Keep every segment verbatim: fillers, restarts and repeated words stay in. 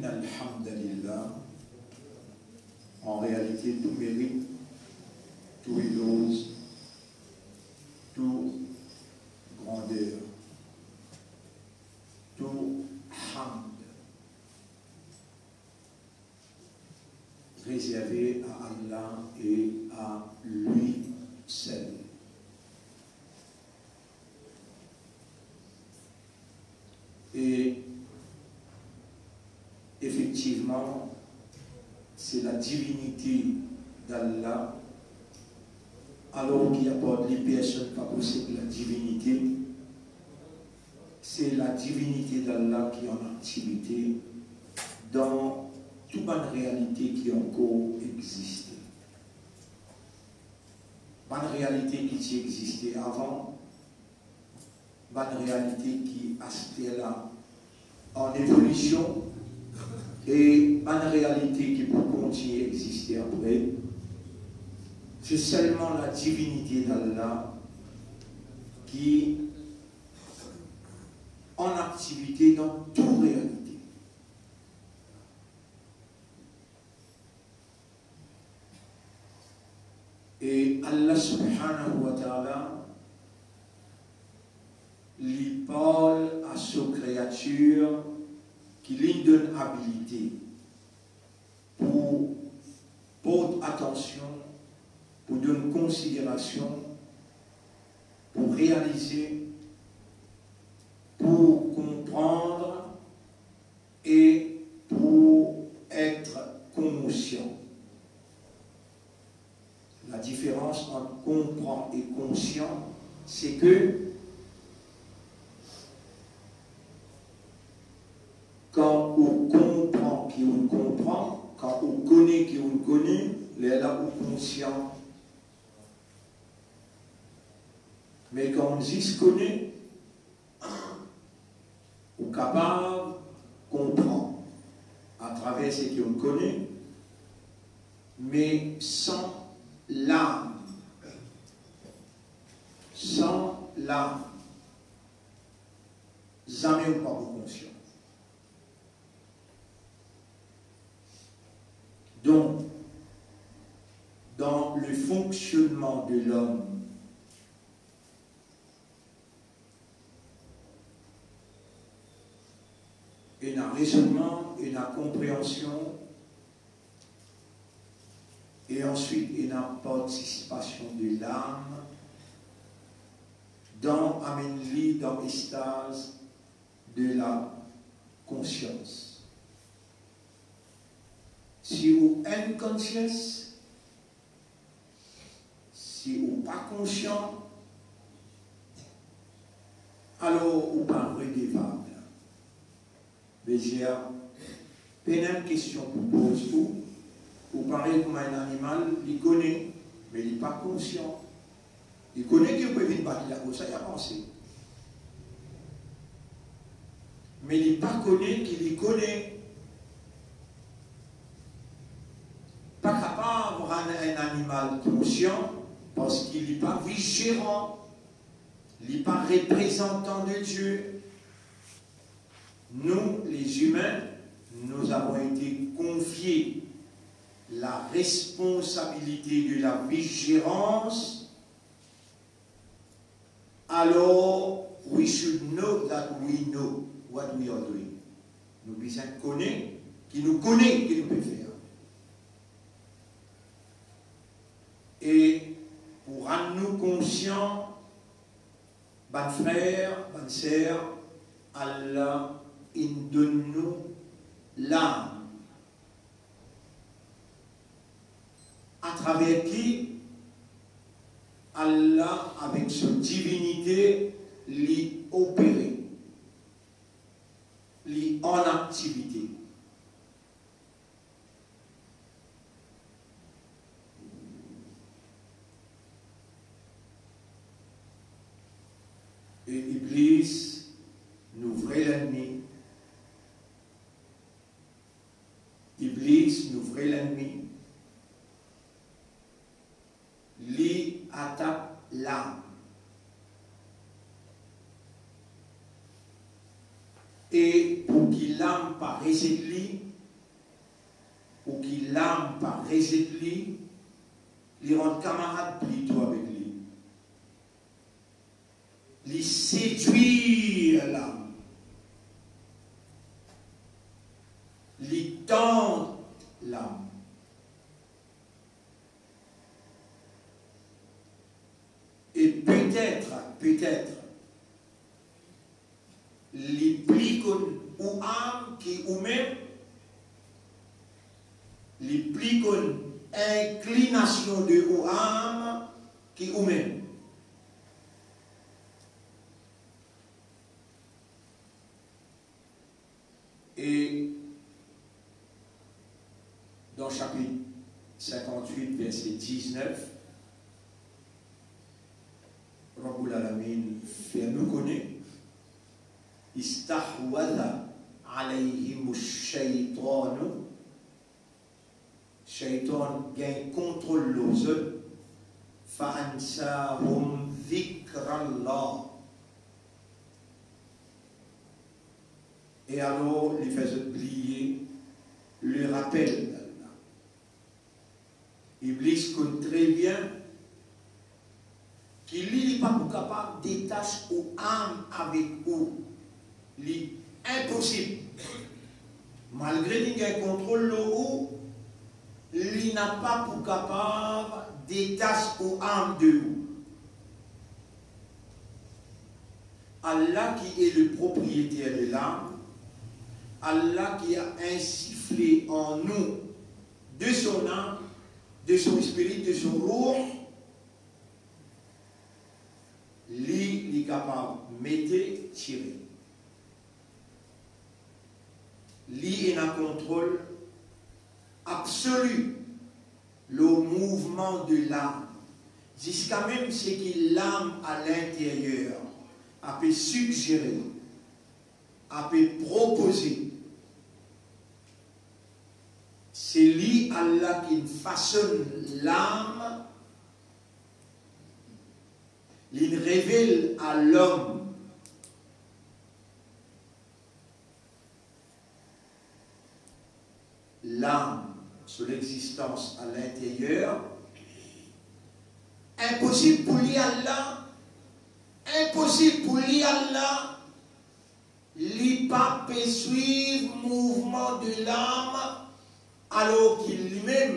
Alhamdulillah, an realite, tou merit, tou eloz, tou grander, tou hamd rezerve a Allah e a li sel. E efektivman, se la divinite d'Allah, alor ki apar li personn pa posed la divinite. Se la divinite d'Allah ki an aktivite dan tou bann realite ki ankor existe. Bann realite ki ti existe avan, bann realite ki aster la an evolision, e bann realite ki pou kontigne existe apre. Se selman la divinite d'Allah ki an aktivite dan tou realite. E Allah subhanahu wa ta'ala, li parl a so kreatir ki li donn abilite pou port atansion, pou donn konsiderasion, pou realize, pou konpran e pou et konsian. La diferans ant konpran e konsian, se ke kan ou konpran ki ou konpran, kan ou kone ki ou kone, lerla ou konsian. Me kan ou zis kone, ou kapav konpran atraver seki ou kone, me san lam, san lam, zame ou pa pou konsian. Donk, dan le fonksionnman de lom, ena rezonnman, ena konpreansion, e answit ena partisipasion de lam, dan amenn li dan estaz de la konsians. Si ou unconscious, si ou pa konsian, alor ou pa redevab. Vedir, pena enn kestion pou poz ou, ou parey kouma enn animal, li kone, me li pa konsian. Li kone ki ou pe vinn bat li akoz sa, li avanse. Me li pa kone ki li kone. Pa kapav rann enn animal konsian, parski li pa vizeran, li pa reprezantan de Dieu. Nous, les humains, nous avons été confiés la responsabilité de la vigilance, alors we should know that we know what we are doing. Nou bizin kone ki nou kone ki nou pe fer. E pou rann nou konsian, bann frer, bann ser, Allah inn donn nou lam, atraver ki Allah, avek so divinite, li opere, li an aktivite. E Iblis, nou vre lennmi, Iblis, nou vre lennmi, li atak lam. E pou ki lam pa rezet li, ou ki lam pa rezet li, li rann kamarad plito avek li. Li sedwir lam. Li tant lam. E petet, petet, li pli konn ou am ki oumem, li pli konn inklinasion de ou am ki oumem. E dan sapit sinkant-wit, verse diznef, Rabbul Alamin fer nou kone, "Istahwadha alayhimush shaytanu", Shaytan gagn kontrol lor zot, "fa ansahum zikrallah." E alor, li fer zot bliye le rapel d'Allah. Iblis konn tre bien ki li, li pa pou kapav detas ou am avek ou. Li inposib. Malgre li gagn kontrol lor ou, li napa pou kapav detas ou am de ou. Allah qui est le propriétaire de l'âme, Allah qui a insufflé en nous de son âme, de son esprit, de son roh, li, li kapav mete, tire. Li ena kontrol absoli lor mouvman de lam, ziska mem seki lam a linteryer ape sigjere, ape propoze. Se li, Allah, ki fasonn lam, li revel a lom lam, so lexistans a linteryer. Inposib pou li, Allah, inposib pou li, Allah, li pa pe swiv mouvman de lam, alor ki limem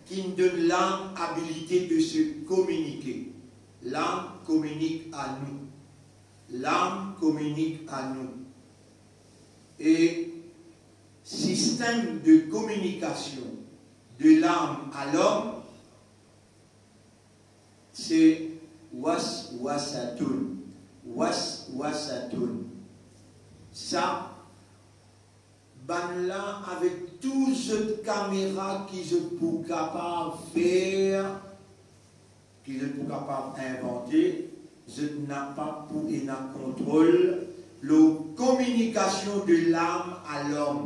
ki donn lam abilite de se kominike. Lam kominik a nou. Lam kominik a nou. E sistem de kominikasion de lam a lom, se waswasatun, waswasatun. Sa, bannla avek tou zot kamera ki zot pou kapav fer, ki zot pou kapav invante, zot napa pou ena kontrol lor kominikasion de lam a lom.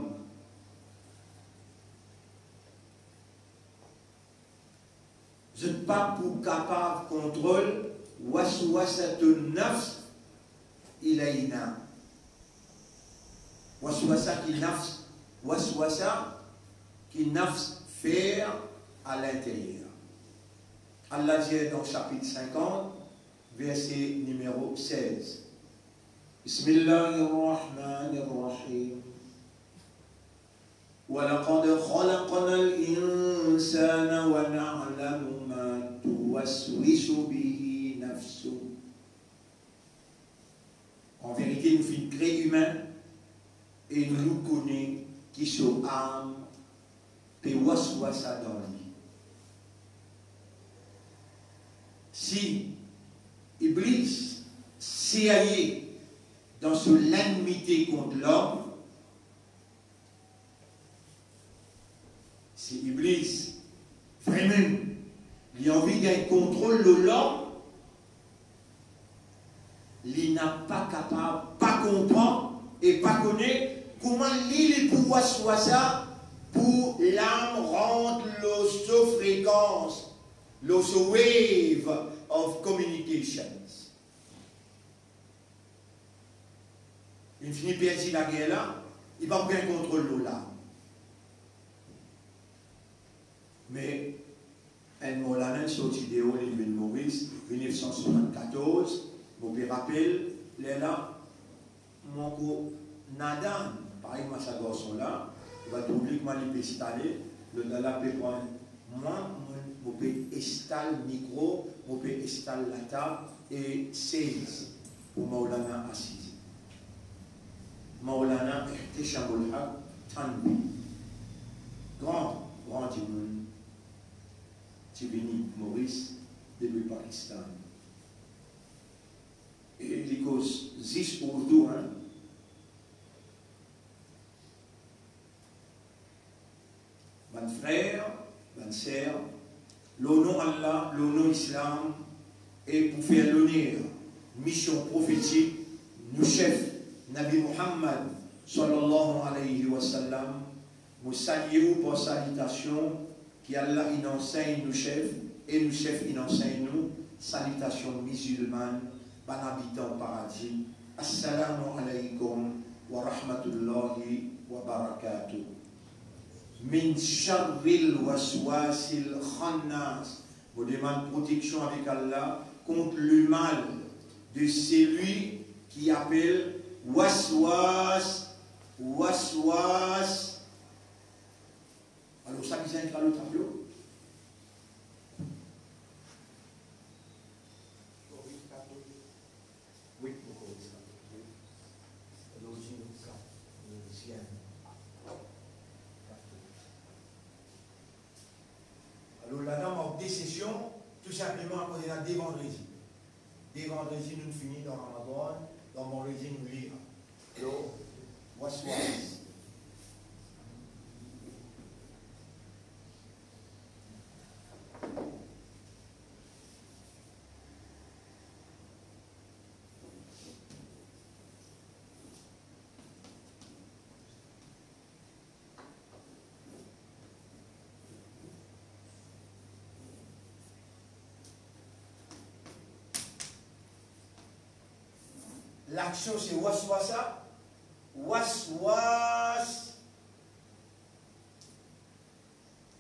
Zot pa pou kapav kontrol waswasatun nafs ilayna. Waswasa ki nafs, waswasa ki nafs fer a linteryer. Allah dir dan sapit sinkant, verse nimero sez. Bismillahir Rahmanir Rahim. Wa laqad khalaqnal insana wa na'lamu ma tuwaswisu bihi nafsuh. An verite, nou finn kre imin e nou kone ki so am pe waswasa dan li. Si Iblis serye dan so lennmite kont lom, si Iblis, vremem, li anvi gagn kontrol lor lom, li napa kapav pa konpran e pa kone kouma li, li pou waswasa pou lam rant lor so frekans, lor so wave of communications. Li fini perdi lager la, Li pa pou gagn kontrol lor la. Me enn Mawlana sorti deor, li vinn Moris, mil nef san swasannkatorz, mo pe rapel, lerla, mwa ankor nadan, parey mwa sa garson la, li pa trouv li kouma li pe instale, lot la, la pe pran mwa, mo, mo pe instal mikro, mo pe instal latab e sez pou Mawlana asize. Mawlana Ihtishamul Haq Thanvi, gran, gran dimoun, ti vini Moris depi Pakistan. E li koz zis Ourdu, hein. Bann frer, bann ser, lor nom Allah, lor nom Islam, e pou fer loner mision profetik nou sef Nabi Muhammad sallallahu alayhi wa sallam, mo salie ou par salitasion ki Allah inn ansegn nou sef, e nou sef inn ansegn nou, salitasion mizilman, bann abitan paradi. Assalamu alaykum wa rahmatullahi wa barakatuh. Min sharril waswasil khannas. Mo demann proteksion avek Allah kont lemal de seli ki apel waswas, waswas. Alor, sa bizin enn tablo. Wi, mo koz sa. Lor zin kat, zin kat. Alor, la dan mo de sesion, tou sinpleman akoz ena de vandredi. De vandredi nou fini dan Ramadan, dan vandredi nou lir. Alor, waswas. Laksion se waswasa, waswas.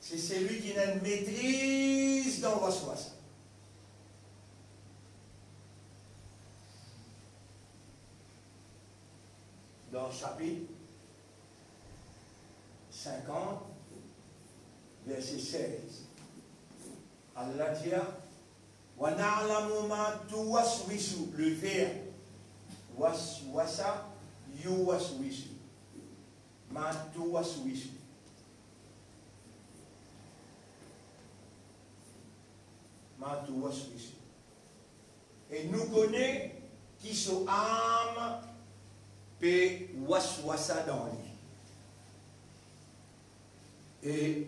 Se seli ki ena enn metriz dan waswasa. Dan sapit sinkant, verse sez, Allah dir, "Wa na'lamu ma tuwaswisu", le verbe, waswasa, yuwaswisu. Ma tuwaswisu. Ma tuwaswisu. E nou kone ki so am pe waswasa dan li. E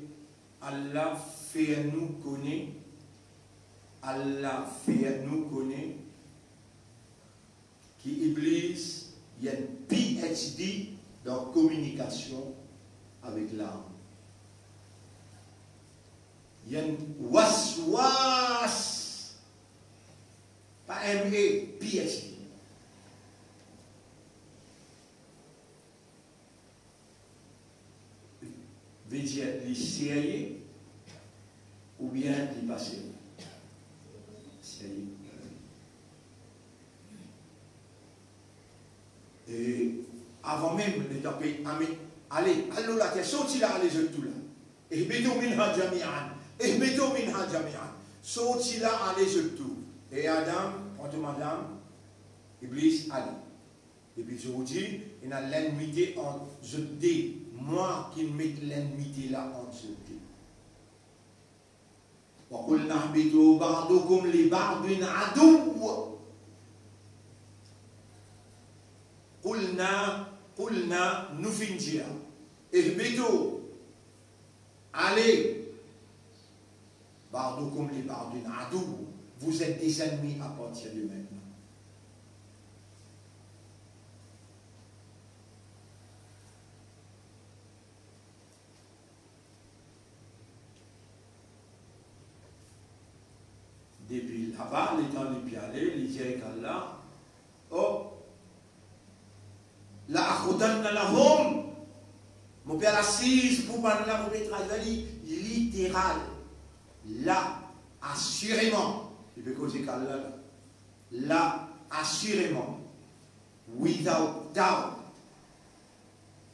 Allah fer nou kone, Allah fer nou kone ki Iblis, li enn P H D dan kominikasion avek lam. Li enn waswas, pa M A, P H D. Vedir li serye oubien li pa serye? Serye. E avan mem letan pe ame-, ale, al lor later, sorti la, ale zot tou la. Ihbitu minha jami'an. Ihbitu minha jami'an. Sorti la, ale zot tou. E Adam, pran to madam, Iblis, ale. Depi zordi, ena lenmite ant zot de. Mwa ki met lenmite la ant zot de. Wa qulna ihbitu ba'dukum li ba'din aduww. Qulna, qulna, nou finn dir, ihbitu, ale, ba'dukum li ba'din aduww, vous êtes des ennemis à partir de maintenant. Depi laba, letan li pe ale, li dir ek Allah, "Oh, la aqudanna lahum, Mo pe al asiz pou bann la, mo pe tradwir li literal. La, asireman, li pe koz ek Allah la. La, asireman, without doubt.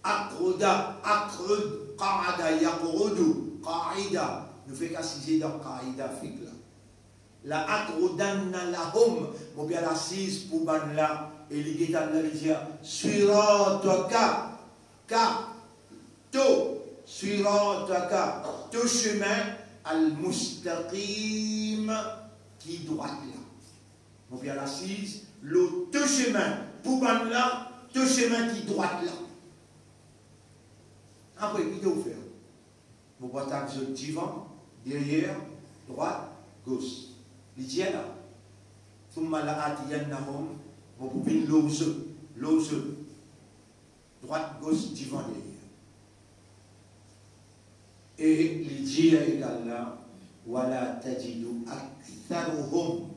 Aq'ada, aq'ud, qa'ada, yaq'udu, qa'ida. Nou fek asize dan qaida fik la. La aq'udanna lahum, mo pe al asiz pou bann la. E li get Allah, li dir, sirataka, ka, to, sirataka, to semin, al-mustaqim, ki drwat la. Mo pe al asiz lor to semin, pou bann la, to semin ki drwat la. Apre, ki to fer? Mo pou atak zot divan, deryer, drwat, gos. Li dir la, thumma la'atiyannahum, mo pou vinn lor zot, lor zot. Drwat, gos, divan, deryer. E li dir egal la, wala tajidu aktharahum.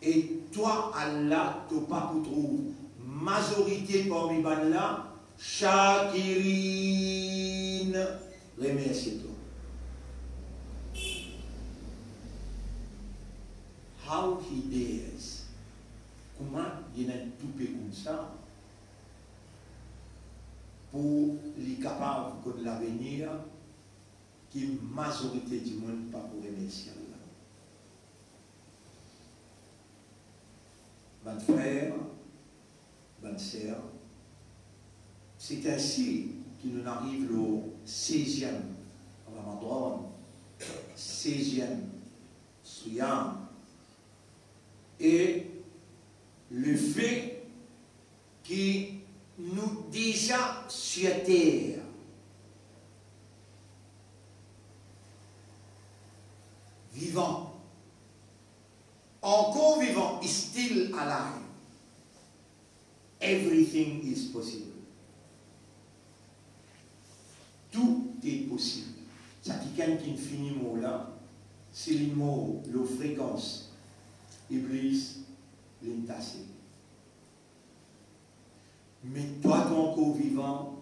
E twa, Allah, to pa pou trouv mazorite parmi bann la, shakirin, remersie twa. How he dares? Kouma li ena enn toupe koumsa pou li kapav konn lavenir ki mazorite dimoun pa pou remersie Allah? Bann frer, bann ser, se ensi ki nou ariv lor seziem Ramadan, seziem Siyam. E lefe ki nou deza sir ter, vivan, ankor vivan, is still alive. Everything is possible. Tou est possible. Sa kikenn ki fini mor la, si li mor lor frekans Iblis, li tase. Me twa, to ankor vivan,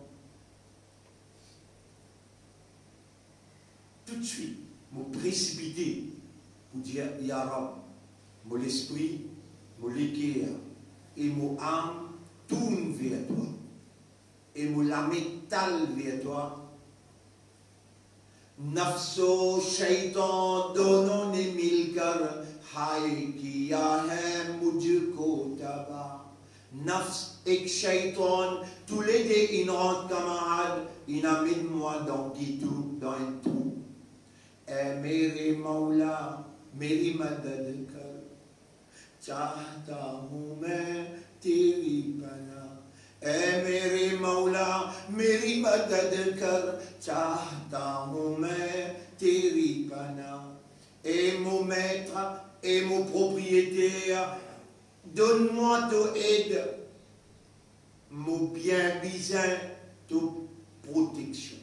toutswit, mo presipite pou dir, ya Rab, mo lespri, mo leker e mo am tourn ver twa, e mo lame tal ver twa. Nafs o shaytan dono ne milkar hai kiya hai mujhko tabah. Nafs ek shaytan, toulede inn rant kamarad, inn amenn mwa dan gitou, dan enn trou. E mere Mawla, meri madad kar, chahta hoon main teri panah. E mere Mawla, meri madad kar, chahta hoon main teri panah. E mo met e mo propriyeter, donn mwa to ed, mo bien bizin to proteksion.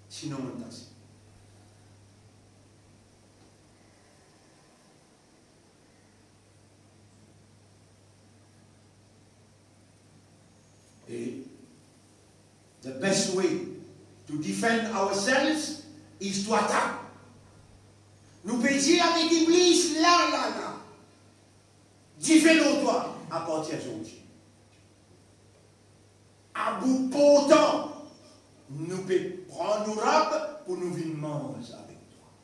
Sinon, mo tase. E the best way to defend ourselves is to attack. Nou pe dir avek Iblis, la, la, la, dife lor twa, apartir zordi. About portan, nou pe pran nou rab pou nou vinn manz avek twa.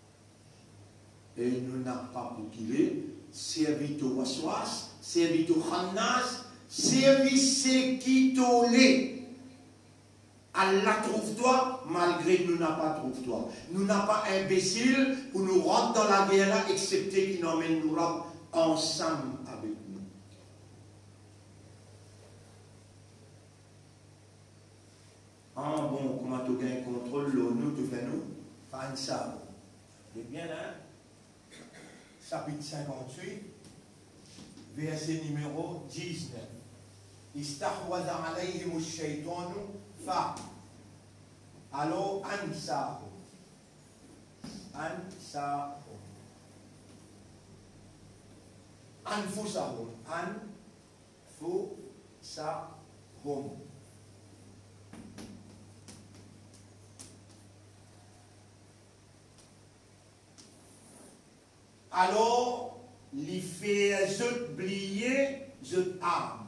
E nou napa pou kile, servi to waswas, servi to khannas, servi seki to le. Allah trouv twa, malgre nou napa trouv twa. Nou napa inbesil pou nou rant dan lager la, exsepte ki nou amenn nou rab ansam avek nou. Ah bon, kouma to gagn kontrol lor nou, to fer nou fann sa. Ebien, hein? Sapit sinkant-wit, verse nimero diznef. Istahwadha alayhimu shaytanu fa. Alor, ansahum. Ansahum. Anfusahum. An- fusahum. Alor, li fer zot bliye zot am.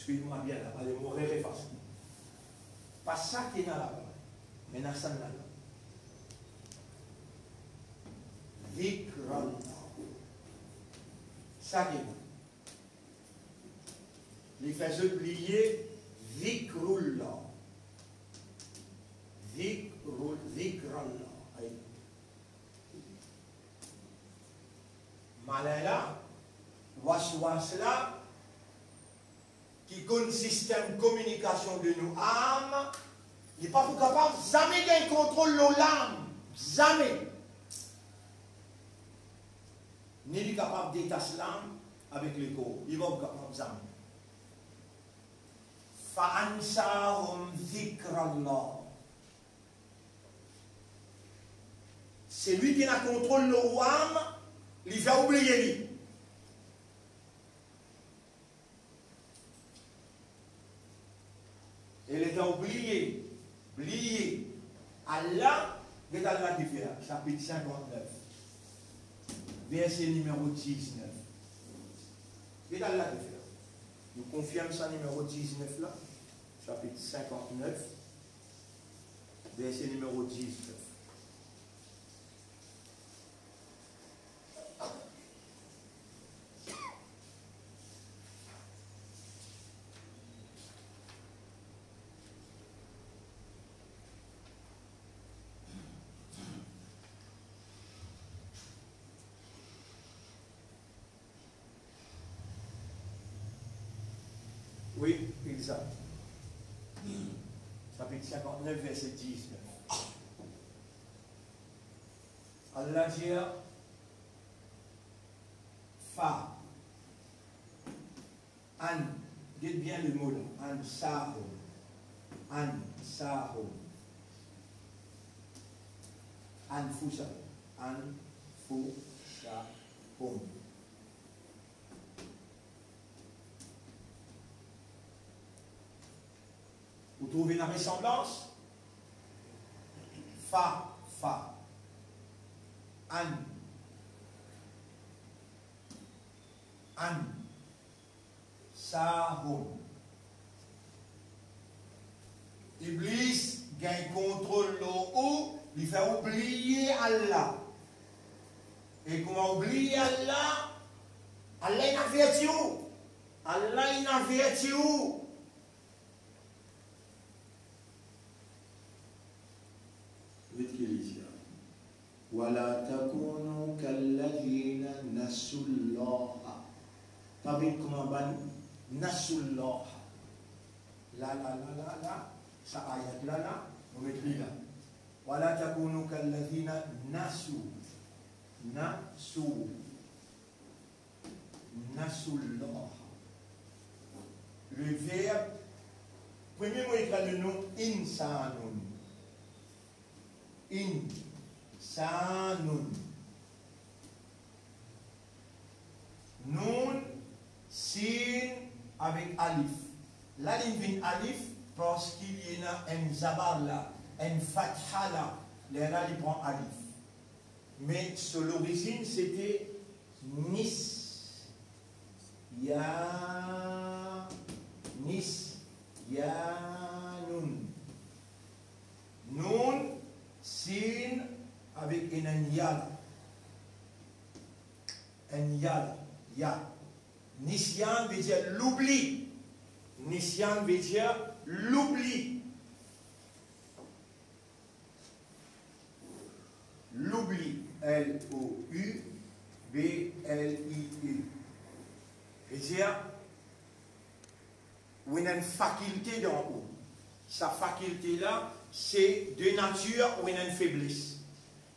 Swiv mwa bien la, ale mo re-, refas li. Pa sa ki ena laba, me ena sannla la. Zikrallah. Sa ki ena. Li fer zot bliye zikrullah. Zikrul-, zikrallah. Ay. Malin la, waswas la, ki konn sistem kominikasion de nou am, li pa pou kapav zame gagn kontrol lor lam, zame. Ni li kapav detas lam avek lekor, li pa pou kapav zame. Fa ansahum zikrallah. Selwi ki ena kontrol lor ou am, li fer ou bliye li. E letan ou bliye, bliye Allah, get Allah ki fer, sapit sinkant-nef, verse nimero diz-nef. Get Allah ki fer. Nou konfirm sa nimero diz-nef la, sapit sinkant-nef, verse nimero diz-nef. Wi, egzak. Sapit sinkant-nef, verse diz-nef. Allah dir, fa, an, get bien le mo la, ansahum, ansahum, anfusahum, anfusahum. Ou trouve ena resanblans? Fa, fa. An. An. Sahum. Iblis gagn kontrol lor ou, li fer ou bliye Allah. E kouma ou bliye Allah, Allah inn averti ou. Allah inn averti ou. Ret ki li dir, "Wala takunu kalladhina nasullaha." Pa vinn kouma bann nasullaha. La, la, la, la, la, sa ayat la, la, nou met li la. "Wala takunu kalladhina nasu." Nasu. Nasullah. Le verb, premie mo ekrir le nom insanun. Insanun. Noun, sin avek alif. La li vinn alif parski li ena enn zabar la, enn fatha la. Lerla li pran alif. Me so lorizinn sete nis, ya, nis, ya, noun. Noun, sin, avek enn ya la. Enn ya la, ya. Nisyan ve dir loubli. Nisyan ve dir loubli. Loubli, L O U B L I E. Ve dir, ou ena enn fakilte dan ou. Sa fakilte la, se de natir ou ena enn febles.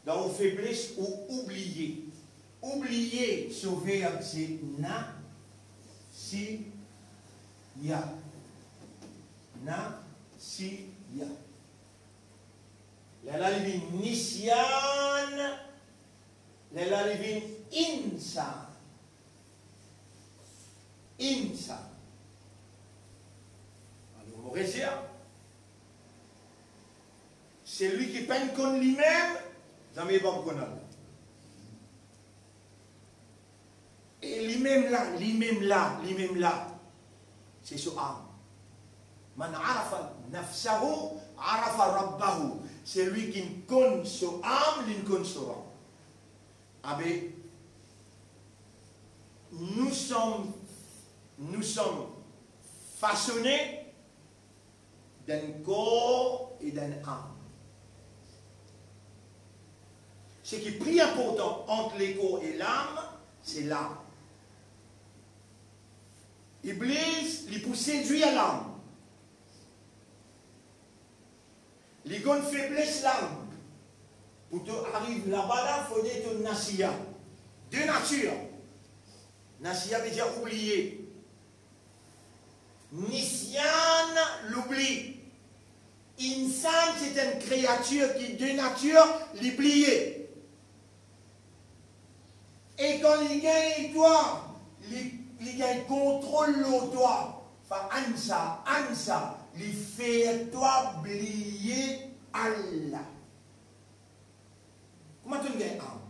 Dan ou febles, ou oubliye. Oubliye, so verb se na, si, ya. Na, si, ya. Lerla li vinn nisyan, lerla li vinn insan. Insan. Alor, mo retir. Selwi ki pa'nn konn limem, zame li pa pou konn Allah. E limem la, limem la, limem la, se so am. Man arafa nafsahu, arafa rabbahu. Selwi ki konn so am, li konn so Rab. Abe, nous sommes, nous sommes façonnés d'un corps et d'une âme. Ce qui est plus important entre le corps et l'âme, c'est l'âme. Iblis, li pou sedwir lam. Li konn febles lam. Pou to ariv laba la, fode to nasiya. De natir. Nasiya vedir oubliye. Nisyan, loubli. Insan, se enn kreatir ki de natir, li bliye. E kan li gagn twa, li, li gagn kontrol lor twa. Fa ansa, ansa, li fer twa bliye Allah. Kouma to'nn gagn am?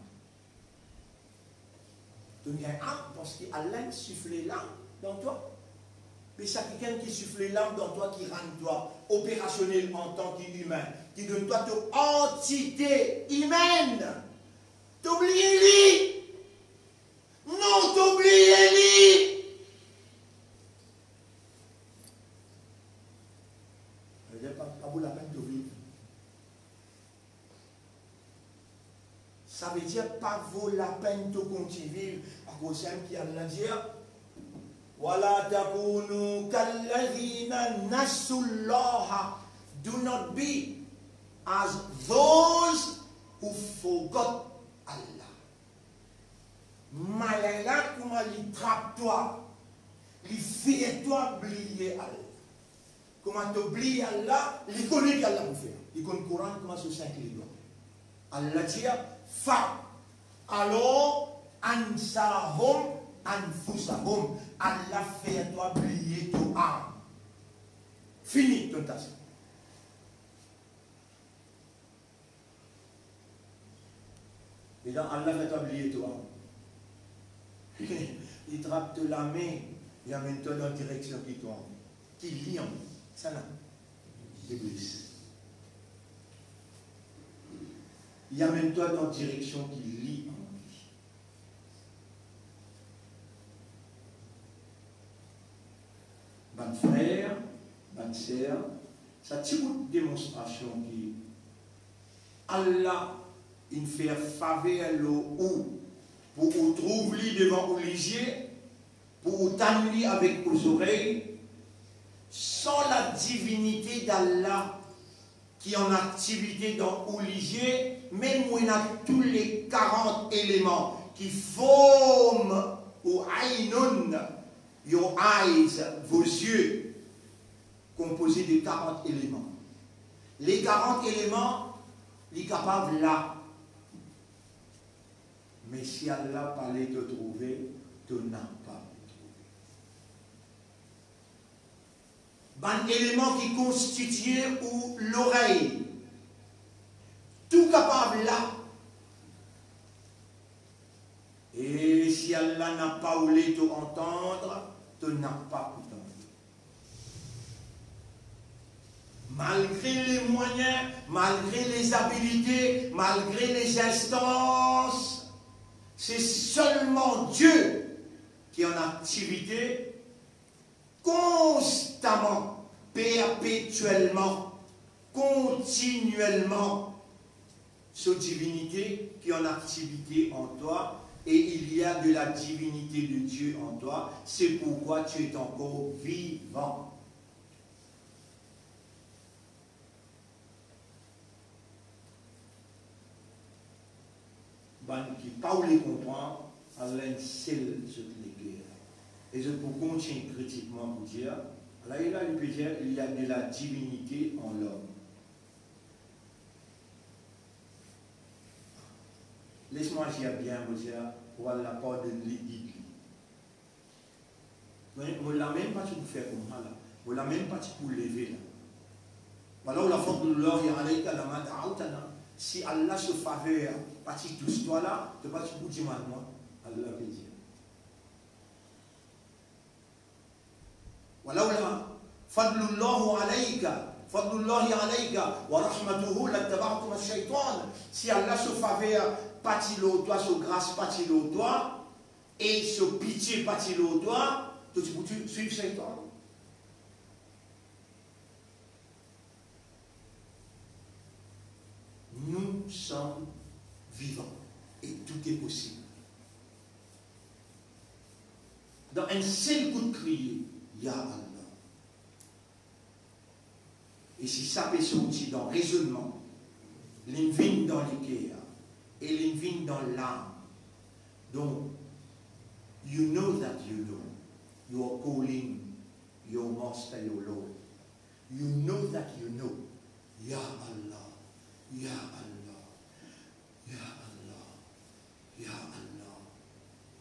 To'nn gagn am parski Allah inn sifle lam dan twa. Me sa kikenn ki sifle lam dan twa, ki rann twa operasionel antan ki imin, ki donn twa to antite imin, to bliye li. Non, to bliye li. Savedir pa, pa pou lapenn to viv. Savedir pa vo lapenn to kontign viv, akoz seki Allah dir, "Wala takunu kalladhina nasullaha." Do not be as those who forgot Allah. Malin la, kouma li trap twa, li fer twa bliye Allah. Kouma to bliye Allah, li kone ki Allah pou fer. Li konn Koran kouma so sink lilwa. Allah dir, "Fa." Alor, "ansahum anfusahum." Allah fer twa bliye to am. Fini, to tas. E dan Allah fer twa bliye twa. Li trap to lame, li amenn twa dan direksion ki twa, ki li anvi. Sa la, Iblis. Li amenn twa dan direksion ki li anvi. Bann frer, bann ser, sa ti bout demonstrasion ki Allah inn fer faver lor ou, pou ou trouv li devan ou lizie, pou ou tann li avek ou zorey, san la divinite d'Allah ki an aktivite dan ou lizie, mem ou ena tou le karant eleman ki form ou aynoun, your eyes, vos yeux, konpoze de karant eleman. Le karant eleman, li kapav la. Me si Allah pa le to trouve, to napa pou trouve. Bann eleman ki konstitie ou lorey, tou kapav la. E si Allah napa oule to antann, to napa pou tann. Malgre le mwayin, malgre le zabilite, malgre le zinstans, se selman Die ki an aktivite konstaman, perpetielman, kontinielman. So divinite ki an aktivite an twa, et il y a de la divinité de Dieu en toi, c'est pourquoi tu es encore vivant. Bann ki pa oule konpran, Allah inn sel zot leker. E zot pou kontign kritik mwa pou dir, Allah, li pe dir, il y a de la divinité en l'homme. Les mwa dir bien, mo dir, pou Allah pardonn li, gid li. Mo, mo la mem pa ti pou fer kouma la. Mo la mem pa ti pou leve la. Walaula fadlullahi alayka lama da'awtana. Si Allah so faver pa ti tous twa la, to pa ti pou dimann mwa, Allah pe dir. Walaula fadlullahi alayka, fadlullahi alayka wa rahmatuhu lattaba'tuma shaytan. Si Allah so faver pa ti lor twa, so gras pa ti lor twa, e so pitie pa ti lor twa, to ti pou swiv shaytan. Nous sommes vivants et tout est possible. Dan enn sel kout kriye, Ya Allah. E si sa pe sorti dan rezonnman, li vinn dan leker, e li vinn dan lam. Donk, you know that you know. You are calling your master, your Lord. You know that you know. Ya Allah, ya Allah, ya Allah, ya Allah,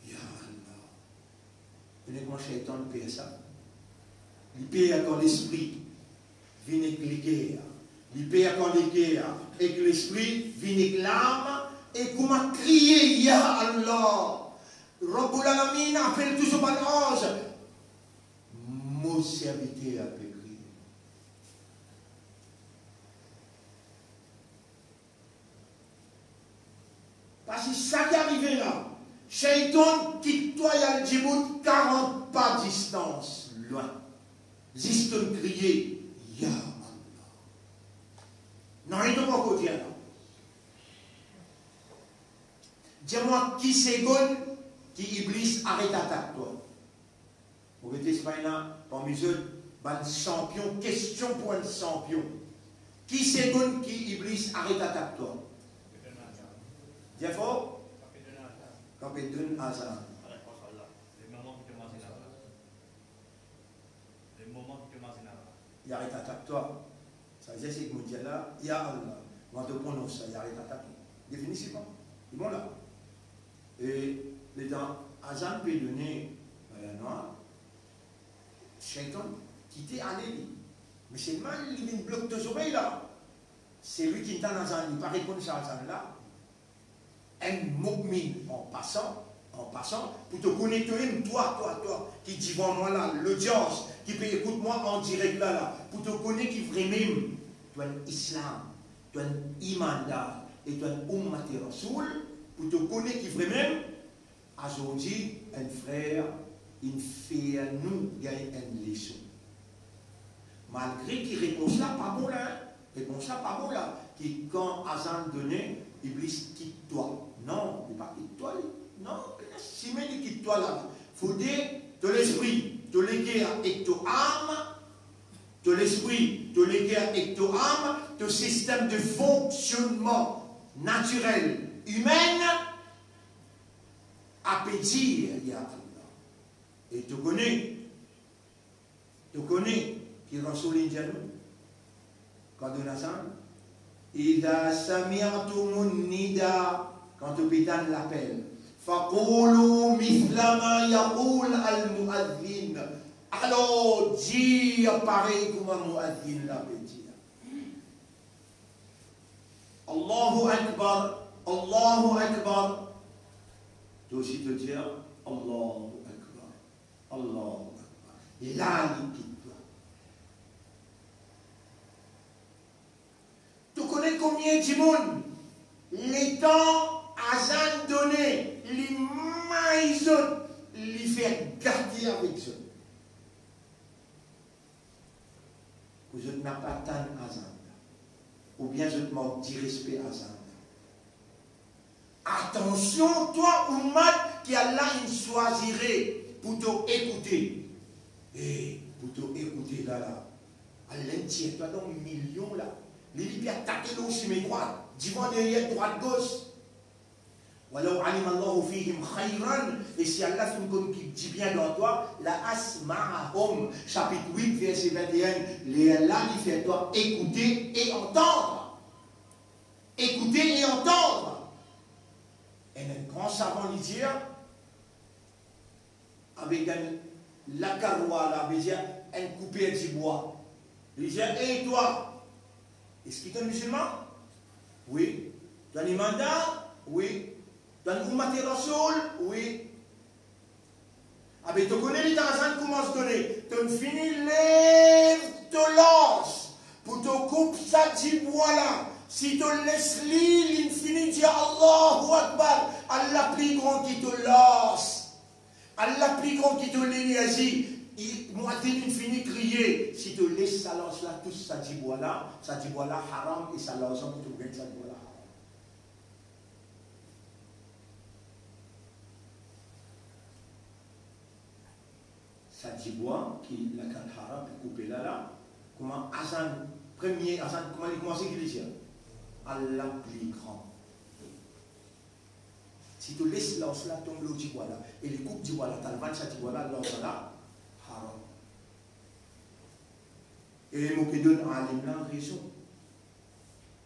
ya Allah. Kone kouma shaytan per sa? Li per kan lespri vinn ek leker. Li per kan leker ek lespri vinn ek lam, e kouma kriye, Ya Allah. Rabbul Alamin apel tou so bann anz. Mo serviter pe kriye. Parski sa ki arive la, shaytan kit twa, li al dibout karant pa distans lwin. Zis to kriye, Ya Allah. Nanye to pa kote la. Dir mwa ki segonn ki Iblis aret atak twa. Mo gete si pa ena parmi zot bann sanpion, kestion pou enn sanpion. Ki segonn ki Iblis aret atak twa? Dir for. Kan pe donn azan. Li aret atak twa. Sa vedir seki mo dir la, Ya Allah, kan to pronons sa, li aret atak. Definitivman. Li bon la. E letan azan pe done, euh, non, shaytan kite ale li. Me selman li vinn blok to zorey la. Seki tann azan, li pa reponn sa azan la. Enn mo'min, an pasan, an pasan, pou to kone to mem, twa, twa, twa, ki divan mwa la, lodians, ki pe ekout mwa an direk la, la, pou to kone ki vremem to enn Islam, to enn imandar e to enn ummati Rasoul, pou to kone ki vremem, azordi, enn frer inn fer nou gagn enn leson. Malgre ki repons la pa bon la, hein? Repons la pa bon la, ki kan azan done, Iblis kit twa. Non, li pa kit twa, li. Non, pena sime li kit twa la. Fode to lespri, to leker ek to am, to lespri, to leker ek to am, to sistem de fonksionnman natirel, imen, ape dir, Ya Allah. E to kone, to kone ki Rasoul inn dir nou, kan donn azan, "Idha sami'tumun nida," kan to pe tann lapel, "faqulu mithla ma yaqul al muazzin." Alor, dir parey kouma muazzin la pe dir. Allahu Akbar, Allahu Akbar. To osi to dir, Allahu Akbar, Allahu Akbar. La li kit twa. To kone konbien dimoun, letan azan done, li may zot, li fer gate avek zot? Pou zot napa tann azan la, oubien zot mank direspe azan la. Atansion, twa oumat ki Allah inn swazire pou to ekoute. E, pou to ekoute la la, Allah inn tir twa dan milion la. Li, li pe atake lor sime drwat, divan, deryer, drwat, gos. "Walaw alima Allahu fihim khayran," e si Allah finn konn ki dibien dan twa, "la asma'ahum," sapit wit, verse vinte et un, lerla li fer twa ekoute e antann. Ekoute e antann. Enn, enn gran savan li dir, avek enn lakarwa la, vedir enn kouper dibwa. Li dir, "Ey twa, Eski to enn mizilman? Wi. To enn imandar? Wi. To enn ummatir Rasoul? Wi. Abe to kone letan azan koumans done, to fini lev to lans pou to koup sa dibwa la. Si to les li, li fini dir Allahu Akbar, Allah pli gran ki to lans. Allah pli gran ki to lenerzi, i, muazzin inn fini kriye, si to les sa lans la tous sa dibwa la, sa dibwa la haram e sa larzan ki to gagn sa dibwa la haram. Sa dibwa ki lakal haram, ki koupe la la, kouma azan, premie azan, kouma li koumanse ki li dir? Allah pli gran. Si to les lans la tom lor dibwa la, e li koup dibwa la, to al vann sa dibwa la, larzan la haram. E mo pe donn alim la rezon.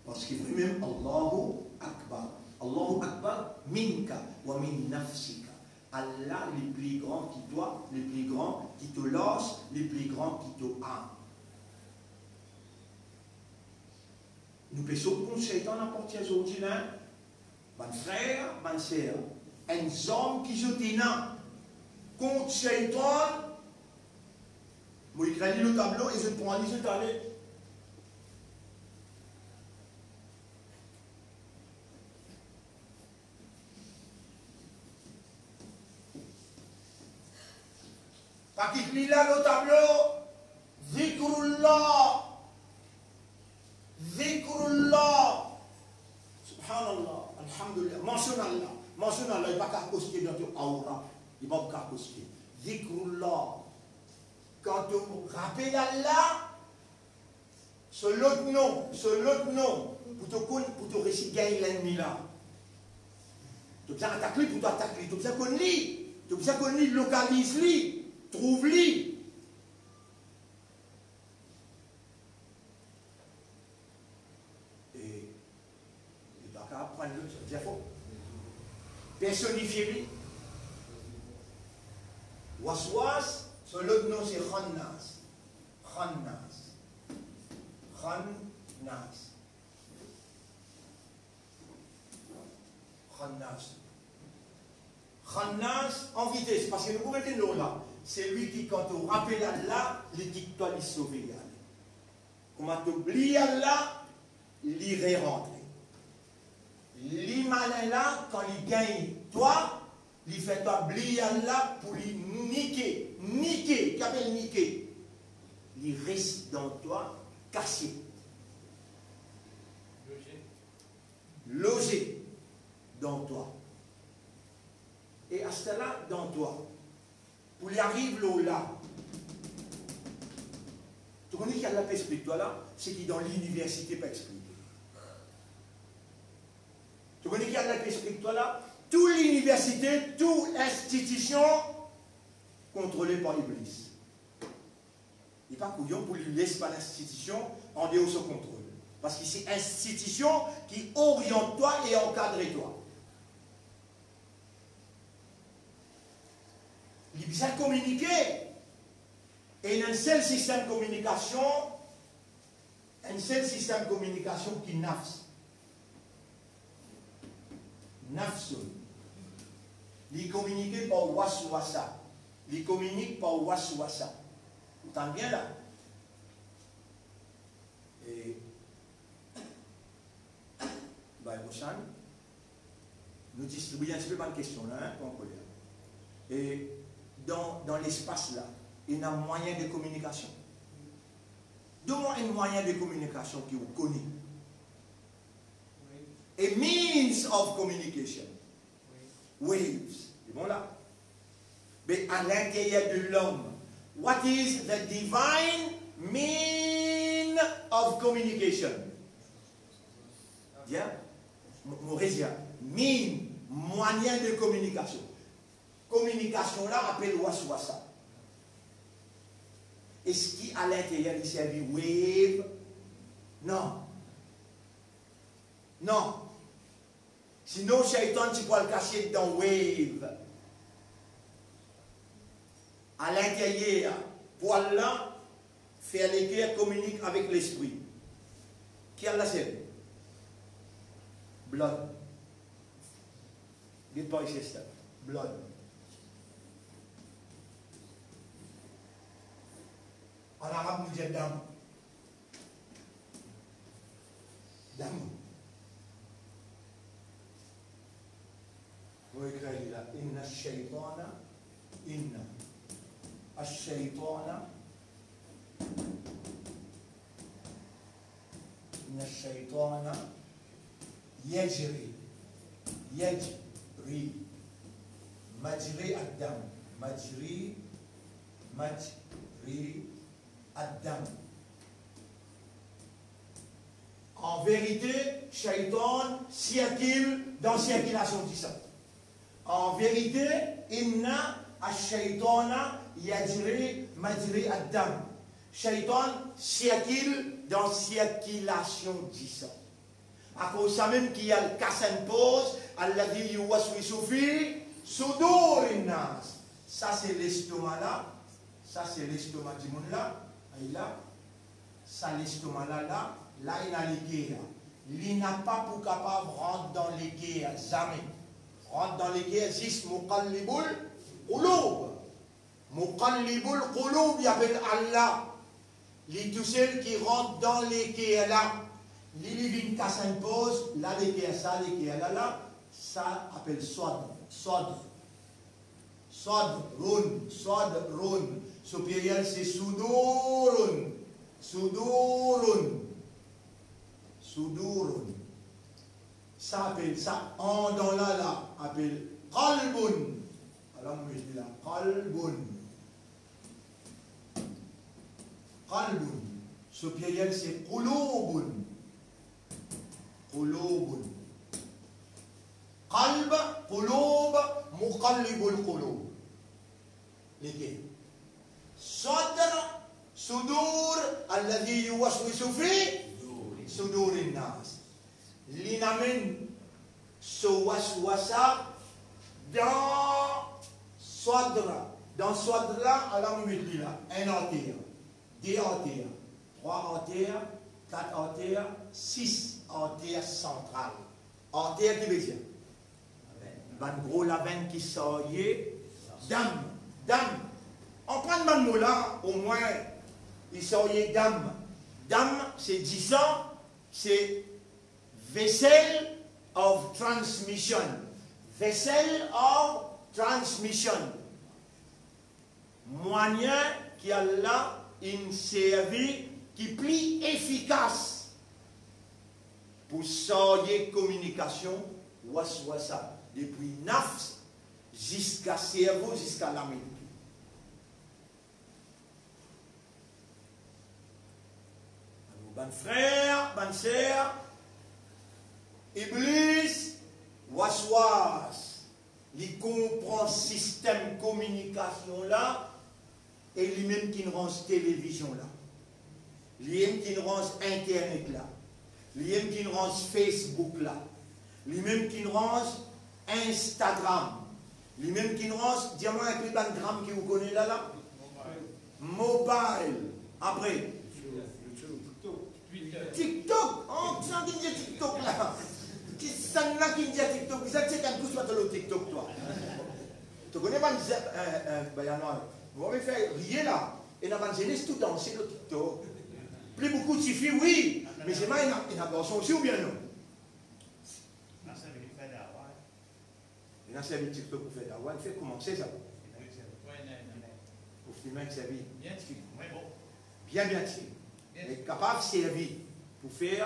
Parski vremem, Allahu Akbar. Allahu Akbar minka wa min nafsika. Allah li pli gran ki twa, li pli gran ki to lans, li pli gran ki to am. Nou pe sot kont Seytan apartir zordi la, bann frer, bann ser, enn zarm ki zot ena kont Seytan, mo ekrir li lor tablo e zot pran li, zot ale. Pa kit li la lor tablo, zikrullah. Zikrullah. Subhanallah, alhamdulillah. Mansionn Allah. Mansionn Allah, li pa kapav koste dan to aura. Li pa kapav koste. Zikrullah. Kan to rapel Allah, so lot non, so lot non, pou to konn, pou to resi gagn lennmi la. To bizin atak li, pou to atak li, to bizin konn li, to bizin konn li, lokaliz li, trouv li. E li pa kapav pran lot, sa bizin fo personifie li. Waswas, so lot non se Khannas. Khannas. Khannas. Khannas. Khannas an vites, parski nou pou met non la. Selwi ki, kan to rapel Allah, li kit twa, li sove, li ale. Kouma to bliy Allah, li rerantre. Li malin la, kan li gagn twa, li fer twa bliy Allah pou li nike, nike, ki apel nike? Li res dan twa, kasiet. Loze dan twa. E aster la, dan twa. Pou li ariv lor la. To kone ki Allah pe explik twa la? Seki dan liniversite pa explike. To kone ki Allah pe explik twa la? Tou liniversite, tou institision kontrole par Iblis. Li pa kouyon pou li les bann institision andeor so kontrol. Parski se institision ki oriant twa e ankadre twa. Li bizin kominike. E ena enn sel sistem kominikasion, enn sel sistem kominikasion ki nafs. Nafsun. Li kominike par waswasa. Li kominik par waswasa. Ou tann bien la? E Bay prosin, nou distribie enn tipe bann kestion la, hein, pa ankoler. E dan, dan lespas la, ena mwayin de kominikasion. Donn mwa enn mwayin de kominikasion ki ou kone. A means of communication. Waves. Li bon la? Be a linteryer de lom, what is the divine mean of communication? Bien. Mo, mo redir, mean, mwayin de kominikasion. Kominikasion la apel waswasa. Eski a linteryer li servi wave? Non. Non. Sinon, Seytann ti pou al kasiet dan wave. A linteryer, pwal la, fer leker kominik avek lespri. Ki Allah servi? Blood. Get par isi, step. Blood. An arab nou dir dam. Dam. Mo ekrir li la. Inna shaytana, inna ash-shaytana, inna ash-shaytana yajri, yajri, majri ad-dam, majri, majri ad-dam. An verite, shaytan sirkil dan sirkilasion disan. An verite, inna ash-shaytana yajri majra ad-dam. Shaytan sirkil dan sirkilasion disan. Akoz samem ki al kas enn poz, alladhi yuwaswisu fi sudurin nas. Sa se lestoma la, sa se lestoma dimoun la, ay la, sa lestoma la, la, la ena leker. Li napa pou kapav rant dan leker, zame. Rant dan leker, zis muqallibul qulub. Muqallibul qulub, li apel Allah. Li tousel ki rant dan leker la. Li, li vinn kas enn poz, la leker sa, leker la, la, sa apel sadr, sadr. Sadrun, sadrun. So pliriel se sudurun, sudurun, sudurun. Sa apel sa, andan la, la, apel qalbun. Ala mo met li la, qalbun. Qalbun. So pliriel se qulubun. Qulubun. Qalb, qulub, muqallibul qulub. Leker? Sadr, sudur, alladhi yuwaswisu fi sudurin nas. Li amenn so waswasa dan sadr. Dan sadr la, ala mo met li la, enn arter, de arter, trwa arter, kat arter, sis arter santral. Arter ki vedir bann gro lavenn ki sarye dam, dam. Anprann bann mo la, omwin, li sarye dam. Dam, se disan, se vessel of transmission. Vessel of transmission. Mwayin ki Allah inn servi ki pli efikas pou sarye kominikasion waswasa, depi nafs ziska servo, ziska lame. Alor, bann frer, bann ser, Iblis, waswas, li konpran sistem kominikasion la, e limem ki ranz televizion la, limem ki ranz internet la, limem ki ranz Facebook la, limem ki ranz Instagram, limem ki ranz, dir mwa inpe bann gram ki ou kone la la? Mobile. Apre? TikTok. Oh, kisannla ki dir TikTok la? Kisannla ki dir TikTok? Bizin ti kan kous pa to lor TikTok, twa. To kone bann ze-, eh, eh, bann nou, nou ave fer riye la, ena bann zenes tou danse lor TikTok. Pli boukou tifi, wi, me selman ena, ena garson osi, oubien non? Ena servi TikTok pou fer dawa, li fer koumanse sa. Pou filme ek servi. Bien, bien tire. Me kapav servi pou fer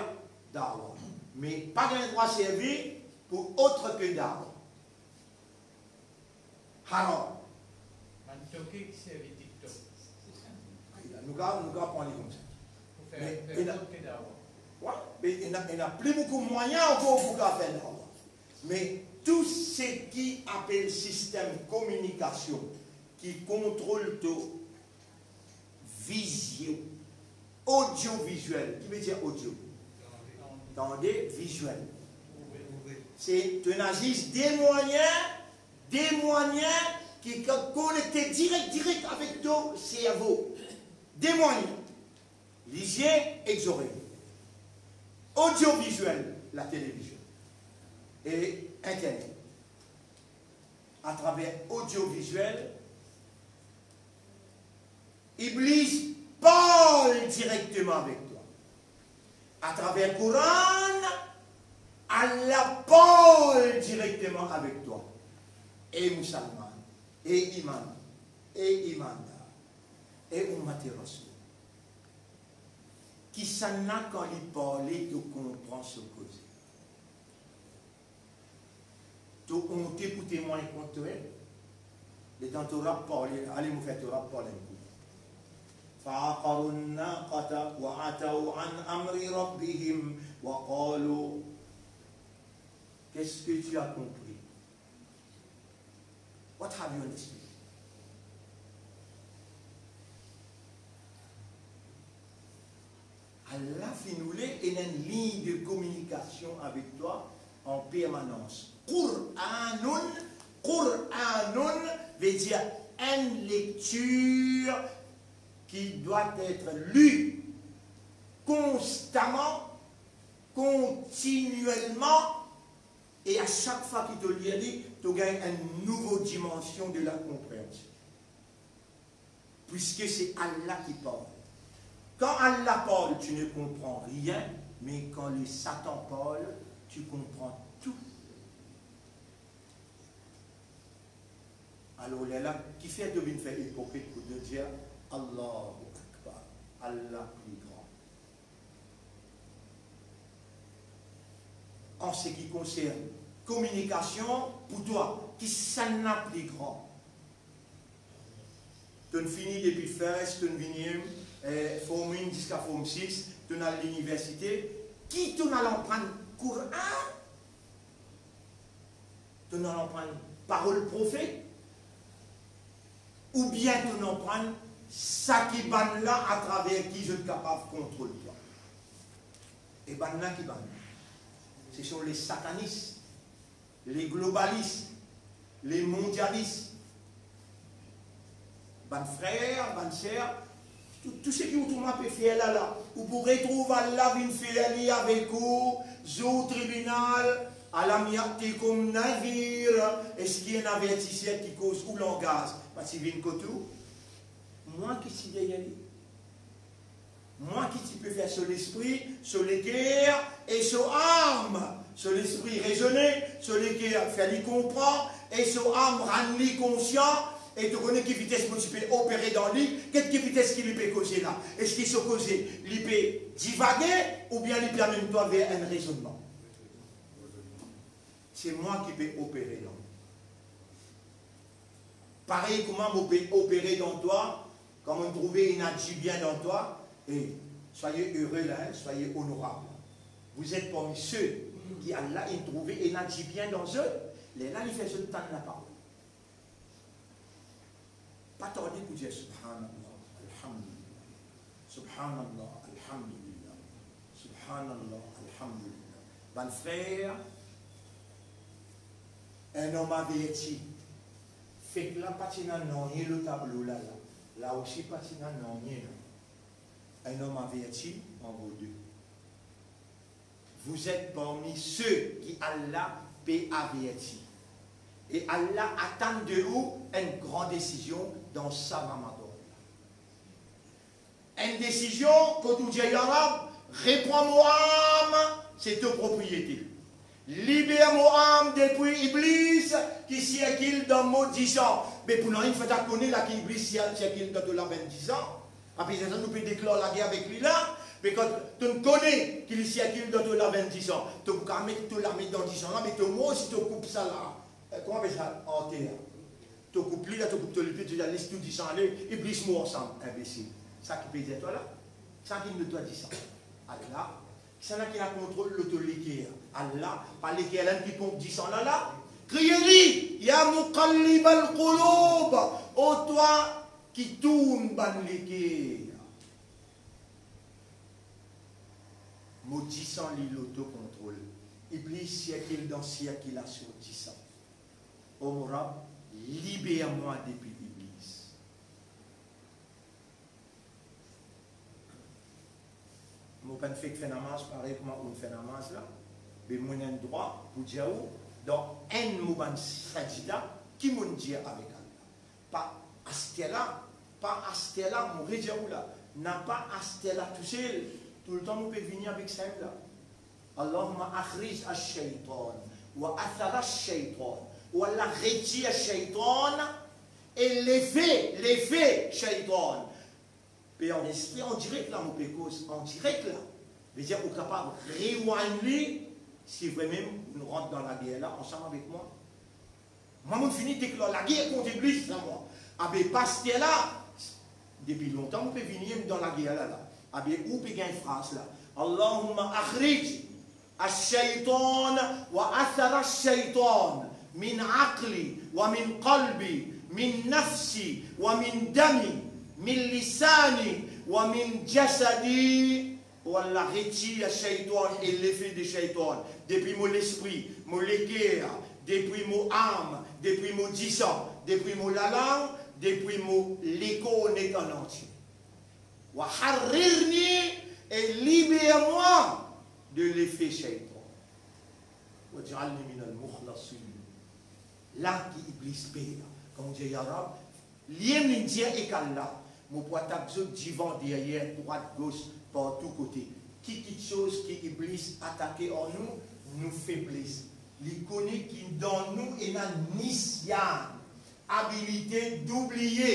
dawa. Me pa gagn drwa servi pou ot ke dawa. Haram. Bann toke ki servi TikTok. Ay la, nou ka, nou ka pran li koumsa. Pou fer, me fer ena, ot ke dawa. Wi, me ena, ena pli boukou mwayin ankor pou kapav fer dawa. Me tou seki apel sistem kominikasion ki kontrol to vizio, odioviziel. Ki vedir odio? Tande, viziel. Se, to ena zis de mwayin, de mwayin ki ka konekte direk, direk avek to servo. De mwayin. Lizie ek zorey. Audiovisuel, la télévision et Internet. Atraver audiovisuel, Iblis parl direkteman avek twa. Atraver Koran, Allah parl direkteman avek twa. E mousalman, e iman, e imandar, e ummat Rasoul. Kisannla kan li parle, to konpran so koze? To onte pou temwagn kont twa? Letan Torah parle, ale mo fer Torah parle enn kou. فعقروا الناقة وعتوا عن أمر ربهم وقالوا: Qu'est-ce que tu as compris? What have you understood? Allah finn oule ena enn lign de kominikasion avek twa an permanans. Qur'anun, Qur'anun vedir enn lektir ki dwa et li konstaman, kontinielman, e a sak fwa ki to lir li, to gagn enn nouvo dimansion de la konpreansion. Puisque c'est Allah qui parle. Quand Allah parle, tu ne comprends rien, mais quand le Satan parle, tu comprends tout. Alor, lerla, kifer to vinn fer ipokrit pou to dir, Allahu Akbar, Allah pli gran? An se ki konsern kominikasion pou twa, kisannla pli gran? To'nn fini depi first, to'nn vini, eh, form un ziska form six, to'nn al liniversite, ki to'nn al aprann? Koran? To'nn al aprann parol profet? Oubien to'nn aprann sa ki bannla atraver ki zot kapav kontrol twa? E bannla ki bann? Ce sont les satanistes, les globalistes, les mondialistes. Bann frer, bann ser, tou, tou seki ou trouv mwa pe fer la la, ou pou retrouv Allah vinn fer li avek ou, zour tribinal, alam ya'tikum nadhir, eski enn avertiser ki koz ou langaz pa ti vinn kot ou? Mwa ki ti deryer li. Mwa ki ti pe fer so lespri, so leker e so am, so lespri rezone, so leker fer li konpran, e so am rann li konsian, e to kone ki vites mo ti pe opere dan li, get ki vites ki li pe koze la. Eski so koze, li pe divage, oubien li pe amenn twa ver enn rezonnman? Se mwa ki pe opere dan twa. Parey kouma mo pe opere dan twa, kan mo'nn trouve ena dibien dan twa, e, soyez heureux la, hein, soyez honorables. Vous êtes parmi ceux ki Allah inn trouve ena dibien dan zot, lerla li fer zot tann laparol. Pa tarde pou dir, Subhanallah, Alhamdulillah. Subhanallah, Alhamdulillah. Subhanallah, Alhamdulillah. Bann frer, enn om averti. Fek la pa ti ena nanye lor tablo la, la. La osi pa ti ena nanye, la. Enn om averti, an vo de. Vous êtes parmi ceux ki Allah pe averti. E Allah atann de ou enn gran desizion dan sa moman la. Enn desizion kot ou dir, Ya Rab, repran mo am, se to propriete. Liber mo am depi Iblis ki sirkil dan mo disan. Me pou nanye, fode kone la ki Iblis sir-, sirkil dan to lavenn disan. Apre sa, nou pe deklar lager avek li la, me kan to'nn kone ki li sirkil dan to lavenn disan, to pou kapav met to lame dan disan la, me to mor si to koup sa la. Eh, kouma apel sa? Anter. To koup li la, to koup to lipie, to dir, les tou disan ale, Iblis mor ansam, inbesil. Sa ki pe dir twa la? Sa ki met twa disan? Allah. Kisannla ki ena kontrol lor to leker? Allah. Pa leker la ki ponp disan la la. Kriye li, Ya Muqallibal Qulub, o twa ki tourn bann leker. Mo disan li lor to kontrol. Iblis sirkil dan sirkilasion disan. O mo Rab, liber mwa depi Iblis. Mo pa'nn fek fer namaz parey kouma ou fer namaz la, be mo ena drwa pou dir ou, dan enn mo bann sajida, ki mo'nn dir avek Allah. Pa aster la, pa aster la, mo redir ou la, napa aster la tousel, toultan mo pe vini avek sa la. Allahumma akhrij ash-shaytan, wa athar ash-shaytan, o Allah, retir shaytan, e lefe, lefe shaytan. Pe anrezistre an direk la, mo pe koz an direk la. Vedir ou kapav rewind li, si vremem ou rant dan lager la ansam avek mwa. Mwa, mo fini deklar lager kont Iblis la, mwa. Abe pa aster la, depi lontan mo pe vini dan lager la, la. Abe ou pe gagn fraz la. Allahumma akhrij ash-shaytan wa athar ash-shaytan min aqli wa min qalbi, min nafsi wa min dami, min lisani wa min jasadi. O Allah, retir shaytan e lefe de shaytan depi mo lespri, mo leker, depi mo am, depi mo disan, depi mo lalang, depi mo lekor net an antie. Wa harrirni, e liber mwa de lefe shaytan. Waj'alni minal mukhlasin. La ki Iblis per. Kan mo dir, ya Rab, li mem li dir ek Allah, mo pou atak zot divan, deryer, drwat, gos, partou kote. Ki kiksoz ki Iblis atake an nou? Nou febles. Li kone ki dan nou ena nisyan, abilite doubliye.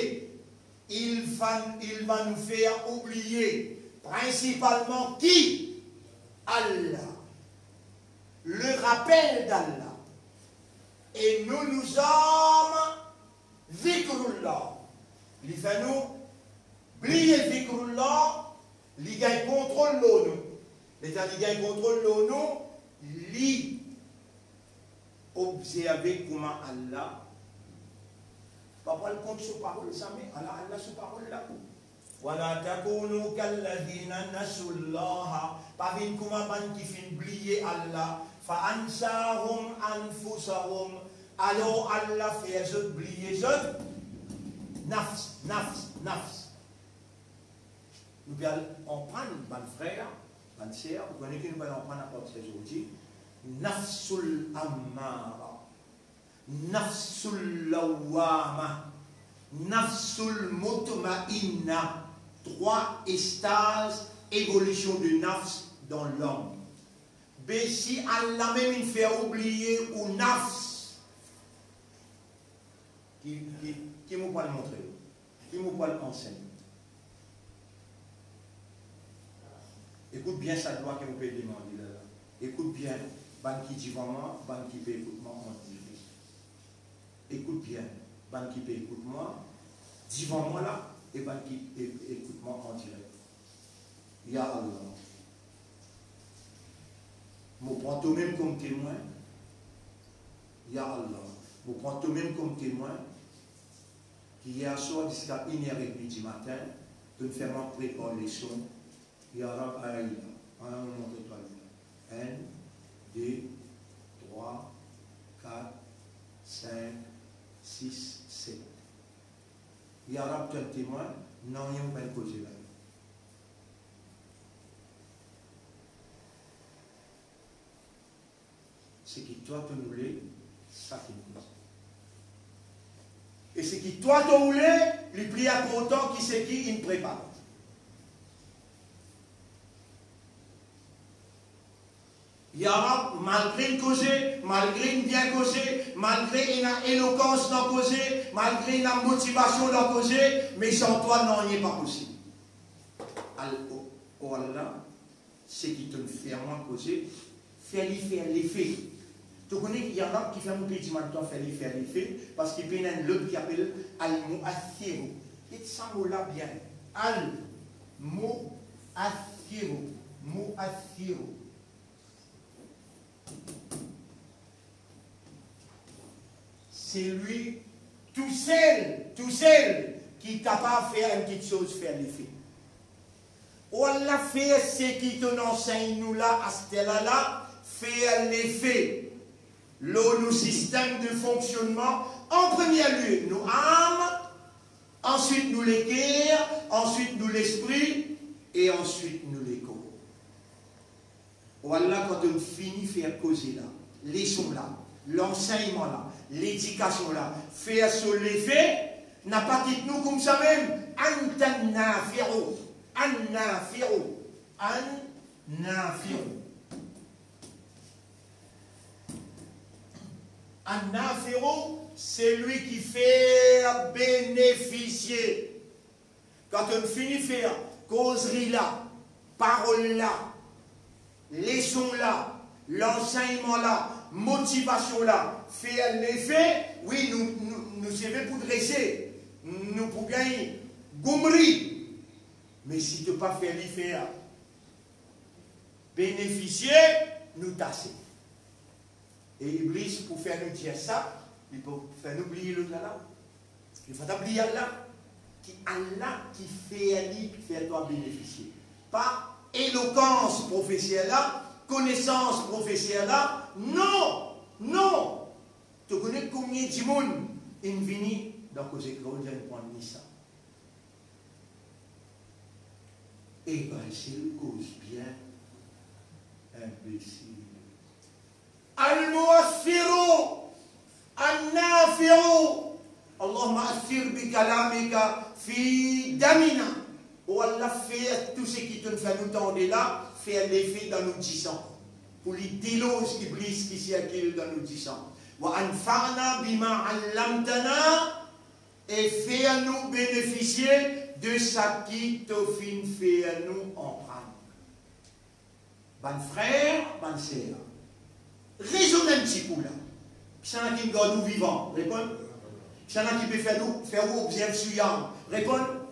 Il va, il va nous faire oublier principalement qui? Allah. Le rappel d'Allah. Et nous, nous sommes zikrullah. Li fer nou bliye zikrullah, li gagn kontrol lor nou. Letan li gagn kontrol lor nou, li obzerve kouma Allah, pa pou al kont so parol zame, ala Allah so parol la. Wala takunu kalladhina nasullaha, pa vinn kouma bann ki finn bliye Allah, fa ansahum anfusahum, alor Allah fer zot bliye zot nafs, nafs, nafs. Nou pe al anprann bann frer, bann ser, ou kone ki nou pe al anprann apartir zordi, nafsul ammara, nafsul lawwama, nafsul mutmainna, trwa estaz evolision de nafs dan lom. Be si Allah mem inn fer ou bliye ou nafs, ki, ki, ki mo pou al montre ou? Ki mo pou al ansegn? Ekout bien sa dwa ki mo pe demande la, la. Ekout bien, bann ki divan mwa, bann ki pe ekout mwa an direk. Ekout bien, bann ki pe ekout mwa divan mwa la, e bann ki e-, ekout mwa an direk. Ya Allah, mo pran tomem kom temwin. Ya Allah, mo pran tomem kom temwin. Ki yer swar ziska enn er edmi dimatin, to'nn fer mwa prepar leson. Ya Rab, ala li la, ala mo montre twa li la. Enn, de, trwa, kat, sink, sis, set. Ya Rab, to'nn temwin, nanye mo pa'nn koze la. Seki twa to'nn oule, sa ki nou koze. E seki twa to oule, li pli inportan ki seki inn prepare. Ya Rab, malgre inn koze, malgre inn bien koze, malgre ena elokans dan koze, malgre ena motivasion dan koze, me san twa nanye pa posib. Al, o, o Allah, seki to'nn fer mwa koze, fer li fer lefe. To kone ki ena ki fer mo pe dimann twa fer li fer lefe, parski pena enn lot ki apel al-mu'athiru. Get sa mo la bien. Al-mu'athiru. Mu'athiru. Se li tousel, tousel ki kapav fer enn kiksoz fer lefe. O Allah, fer seki to'nn ansegn nou la, aster la la, fer lefe lor nou sistem de fonksionnman, an premie lie nou am, answit nou leker, answit nou lespri, e answit nou lekor. Wallah, kan to'nn fini fer koze la, leson la, lansegnman la, ledikasion la, fer so lefe, napa kit nou koumsa mem, anta nafi'u, an-nafi'u, an-nafi'u. An-nafi'u, selwi ki fer benefisie. Kan to'nn fini fer kozri la, parol la, leson la, lansegnman la, motivasion la, fer lefe, wi, nou, nou, nou seve pou drese, nou pou gagn goumri. Me si to pa fer li fer benefisie, nou tase. E Iblis, pou fer nou dir sa, li pou fer nou bliye lot la la. Li fer ta bliye Allah, ki Allah ki fer li fer twa benefisie. Pa elokans profeser la, konesans profeser la, non, non. To kone konbien dimoun inn vini dan koze kreol, dir inn pran lisa. E bann sel koz bien, inbesil. Al-mu'aththiru, an-nafi'u. Allahumma aththir bi kalamika fi damina. O Allah, fer tou seki to'nn fer nou tande la, fer lefe dan nou disan, pou li deloz Iblis ki sirkil dan nou disan. Wa anfa'na bima allamtana, e fer nou benefisie de seki to finn fer nou aprann. Bann frer, bann ser, rezonn enn tikou la. Kisannla ki gard ou vivan? Reponn. Kisannla ki pe fer nou, fer ou obzerv siyam? Reponn.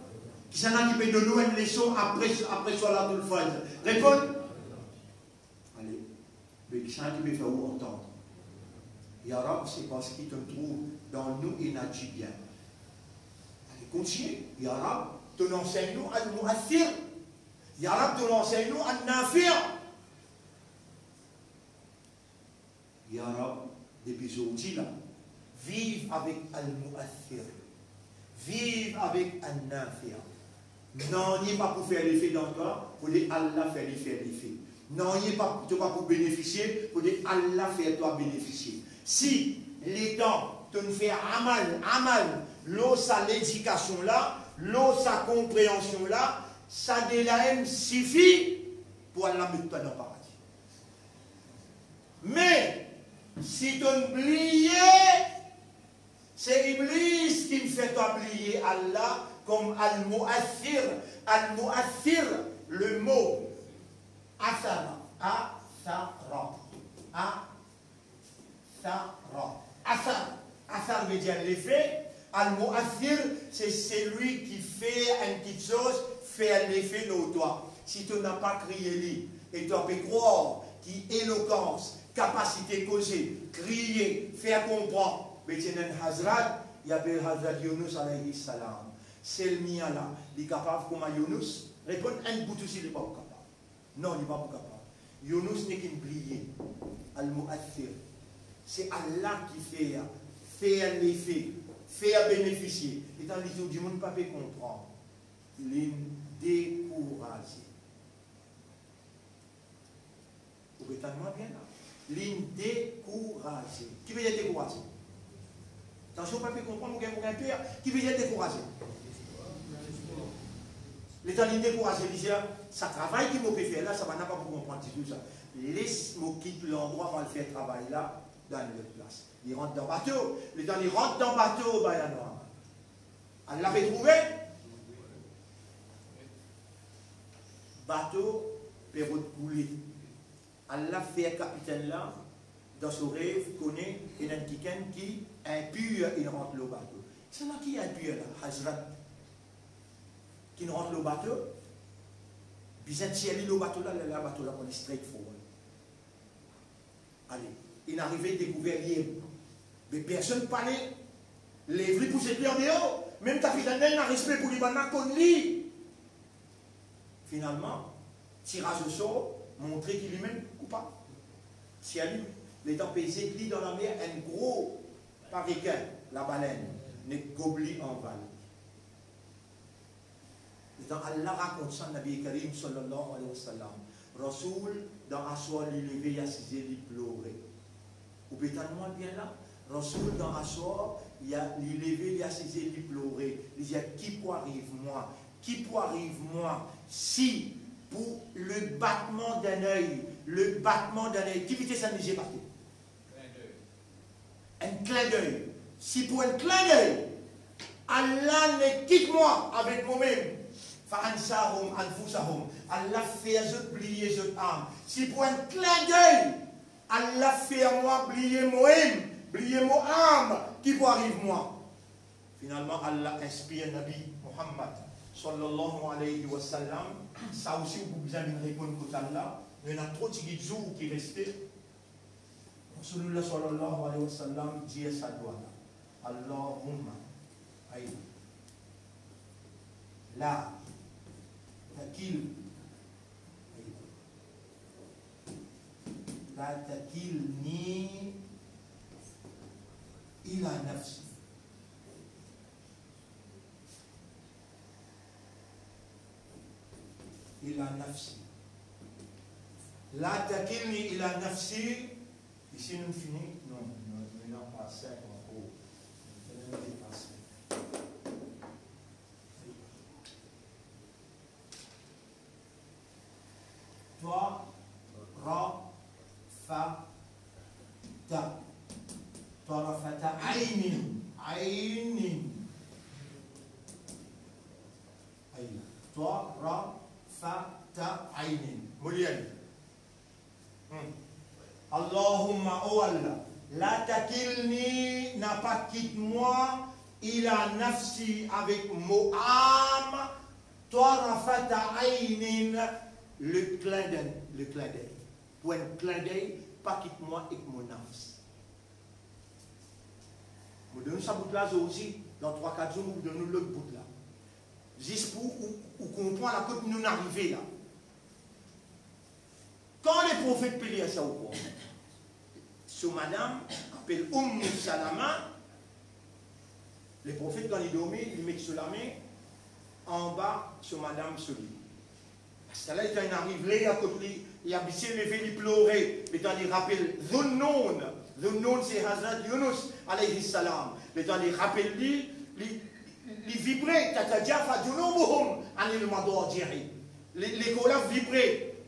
Kisannla ki pe donn ou enn leson apre, apre swalatul fajr? Reponn. Ale. Me kisannla ki pe fer ou antann? Ya Rab, se parski to'nn trouv dan nou ena dibien. Ale, kontigne. Ya Rab, to'nn ansegn nou al-mu'atthir. Ya Rab, to'nn ansegn nou an-nafi'. Ya Rab, depi zordi la, viv avek al-mu'atthir, viv avek an-nafi'. Nanye pa pou fer lefe dan twa, fode Allah fer li fer lefe. Nanye pa, to pa pou benefisie, fode Allah fer twa benefisie. Si letan to'nn fer amal, amal, lor sa ledikasion la, lor sa konpreansion la, sa de la mem sifi pou Allah met twa dan paradi. Me si to'nn bliye, se Iblis ki'nn fer twa bliye Allah kom al-mu'atthir. Al-mu'atthir, le mo athara, athara, a Athar. Athar. Athar vedir lefe. Al-mu'aththir, se selwi ki fer enn kitsoz fer lefe lor twa. Si to napa kriye li, e to pe krwar ki elokans, kapasite koze, kriye, fer konpran, be ti ena enn Hazrat, li apel Hazrat Younous alayhi salam. Sel mia la, li kapav kouma Younous? Reponn enn bout osi, li pa kapav. Non, li pa pou kapav. Younous neki'nn bliye. Al-mu'aththir. Se Allah ki fer, fer lefe, fer benefisie. Letan li trouv dimoun pa pe konpran, li'nn dekouraze. Ou pe tann mwa bien la? Li'nn dekouraze. Ki vedir dekouraze? Atansion, pa pe konpran, mo gagn, mo gagn per. Ki vedir dekouraze? Letan li dekouraze, li dir, sa travay ki mo pe fer la, sa bann la pa pou konpran ditou sa. Les mo kit landrwa, mo al fer travay la dan enn lot plas. Li rant dan bato. Letan li rant dan bato, ba, la nwar. Allah pe trouve. Bato pe rod koule. Allah fer kapitenn la, dan so rev, kone ena enn kikenn ki inpir inn rant lor bato. Kisannla ki inpir la? Hazrat. Ki'nn rant lor bato, bizin tir li lor bato la, lerla bato la pou ale straight forward. Ale, inn arive dekouver li. Me personn pa le lev li pou zet li andeor. Mem kapitenn la ena respe pou li, bann la konn li. Finalman, tiraz osor montre ki limem koupab. Tir li, letan pe zet li dan lamer, enn gro pa rekin, labalenn, nek gob li anval. Letan Allah rakont sa, Nabi Karim sallallahu alayhi wa sallam, Rasoul, dan aswar, li leve, li asize, li plore. Ou pe tann mwa bien la? Rasoul, dan aswar, li a-, li leve, li asize, li plore. Li dir, ki pou ariv mwa? Ki pou ariv mwa si pou le batman d'un œil, le batman d'un œil, ki vites enn lizie pase? Enn klin dey. Si pou enn klin dey, Allah ne kit mwa avek momem. Fa ansahum anfusahum. Allah fer zot bliye zot am. Si pou enn klin dey, Allah fer mwa bliye moem, bliye mo am, ki pou ariv mwa? Finalman, Allah inspir Nabi Muhammad, sallallahu alayhi wa sallam. Sa osi, ou pou bizin vinn reponn kot Allah. Nou ena tro tigit zour ki reste. Rasoulillah sallallahu alayhi wa sallam dir sa doua la, Allahumma, ay, la takil, ay, la takilni ila nafsi. Ila nafsi. La takilni ila nafsi. Isi nou fini? Non, non, nou ena pa sink ankor. Nou ena pa sink. Twa, ra, fa, ta. Tarafata aynin. Aynin. Aynin. Tarafata aynin. Mo lir li. Hmm. Allahumma, o Allah, la takilni, na pa kit mwa, ila nafsi, avek mo am, tarafata aynin, le clin d'œil, le clin d'œil. Pou enn clin d'œil, pa kit mwa ek mo nafs. Mo donn nou sa bout la zordi, dan trwa kat zour, mo pou donn nou lot bout la. Zis pou ou, ou konpran la kot nou arive la. Kan Leprofet pe lir sa, ou krwar, so madam apel Oumou Salama, Leprofet, kan li dormi, li met so lame anba so madam so li. Aster la, letan inn ariv ler kot li, li abitie leve, li plore. Letan li rapel Zounnun, Zounnun se Hazrat Younous, alayhi salam. Letan li rapel li, li, li vibre, tatajafa junubuhum anil madaji'. Le, lekor la vibre.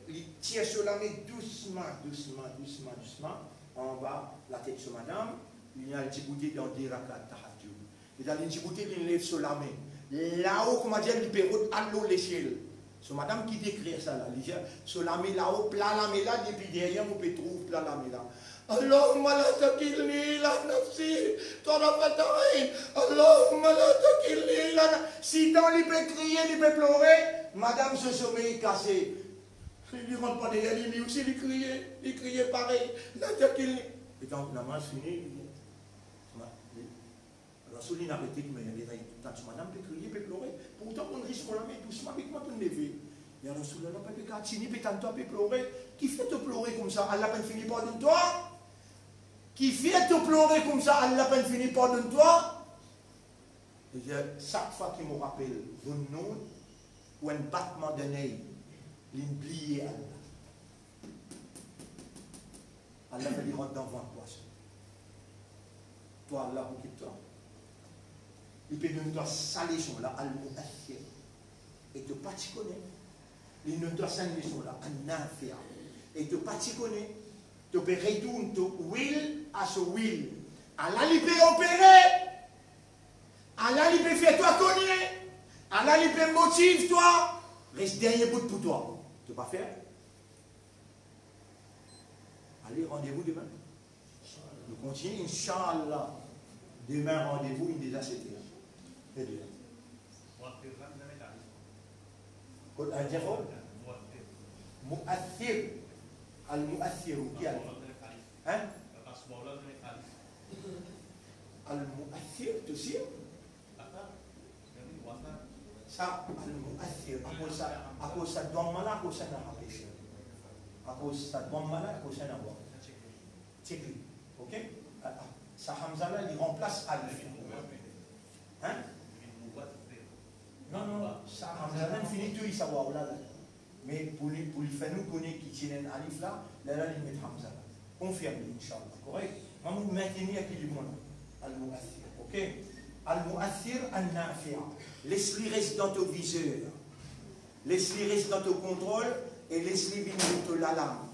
Li tir so lame dousman, dousman, dousman, dousman, anba latet so madam, li al diboute dan de rakat tahajjud. Letan li diboute, li lev so lame. Lao, koumadir, li pe rod al lor lesiel. So madam ki dekrir sa la, li dir, so lame lao, pla lame la, depi deryer mo pe trouv pla lame la. Allahumma la takilni ila nafsi tarafata ayn. Allahumma la takilni ila na-, sitan li pe kriye, li pe plore, madam so somey kase. Li, li rant pa deryer li, li osi li kriye, li kriye parey. La takilni. Letan namaz fini, li, ma-, li, Rasoul inn arete, me li tann so madam pe kriye, pe plore. Pourtan, mo ris mo lame dousman, avek mwa to'nn leve. Ya Rasoulillah, pa pe kapav tini, pe tann twa pe plore. Kifer to plore koumsa? Allah pa'nn fini pardonn twa? Kifer to plore koumsa? Allah pa'nn fini pardonn twa? Li dir, sak fwa ki mo rapel Zounnun, pou enn batman de ney, li'nn bliye Allah. Allah fer li rant dan vant pwason. Twa, Allah pou kit twa. Li pe donn twa sa leson la, Al-Mu'aththir. E to pa ti kone. Li donn twa sa leson la, An-Nafi'. E to pa ti kone. To pe retourn to will a so will. Allah li pe opere. Allah li pe fer twa kone. Allah li pe motiv twa. Res dernie bout pou twa. To pa fer? Ale, randevou demin. Nou kontigne, inshallah. Demin, randevou, inn deza sete. Tre bien. Kot, a, dir fort? Mu'aththir. Al-Mu'aththir, ou ki al-, hein? Al-Mu'aththir, to sir? Sa, al-Mu'aththir, akoz sa, akoz sa damma la, akoz sa ena rapesie. Akoz sa damma la, akoz sa ena wa. Chek li, ok? Ah, ah. Sa hamza la, li ranplas alif. Hein? Non, non, sa hamza la, li fini touy sa waw la, la. Me pou li, pou li fer nou kone ki ti ena enn alif la, lerla li met hamza la. Konfirme, inshallah, korek? Mo mintni ki li bon la. Al-mu'athir, ok? Al-mu'athir an-nafi'. Les li res dan to vizer, les li res dan to kontrol, e les li vinn dan to lalarm.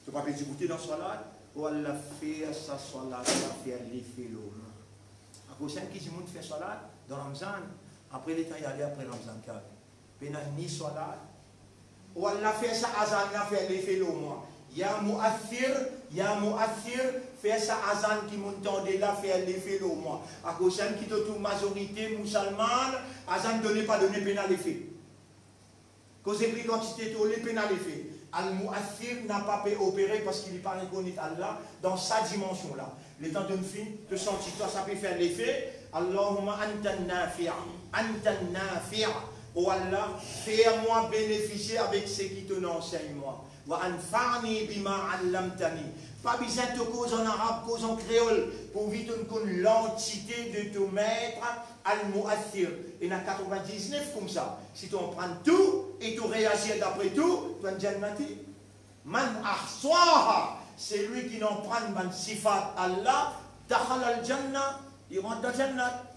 To pa pe diboute dan swalat, o Allah, fer sa swalat la fer lefe lor mwa. Akoz sa ki dimoun fer swalat dan Ramzan, apre letan li ale apre Ramzan, kan pena ni swalat, o Allah, fer sa azan la fer lefe lor mwa. Ya mu'athir, ya mu'athir, fer sa azan ki mo'nn tande la fer lefe lor mwa. Akoz sa ki to trouv mazorite mousalman, azan done pa done pena lefe. Koze ki kantite to le pena lefe. Al-mu'athir napa pe opere parski li pa rekonet Allah dan sa dimansion la. Letan to'nn fini, to santi twa sa pe fer lefe, Allahumma anta nafi', anta nafi'. O Allah, fer mwa benefisie avek seki to'nn ansegn mwa. Wa anfa'ni bima allamtani. Pa bizin to koz an arab, koz an kreol, pourvi to'nn konn lantite de to met, al-mu'athir. Ena katrevin-diz-nef koumsa. Si to aprann tou e to reazir dapre tou, to'nn jannati. Man ahsaha, selwi ki aprann bann sifat Allah, dakhalal jannah, li rant dan jannat.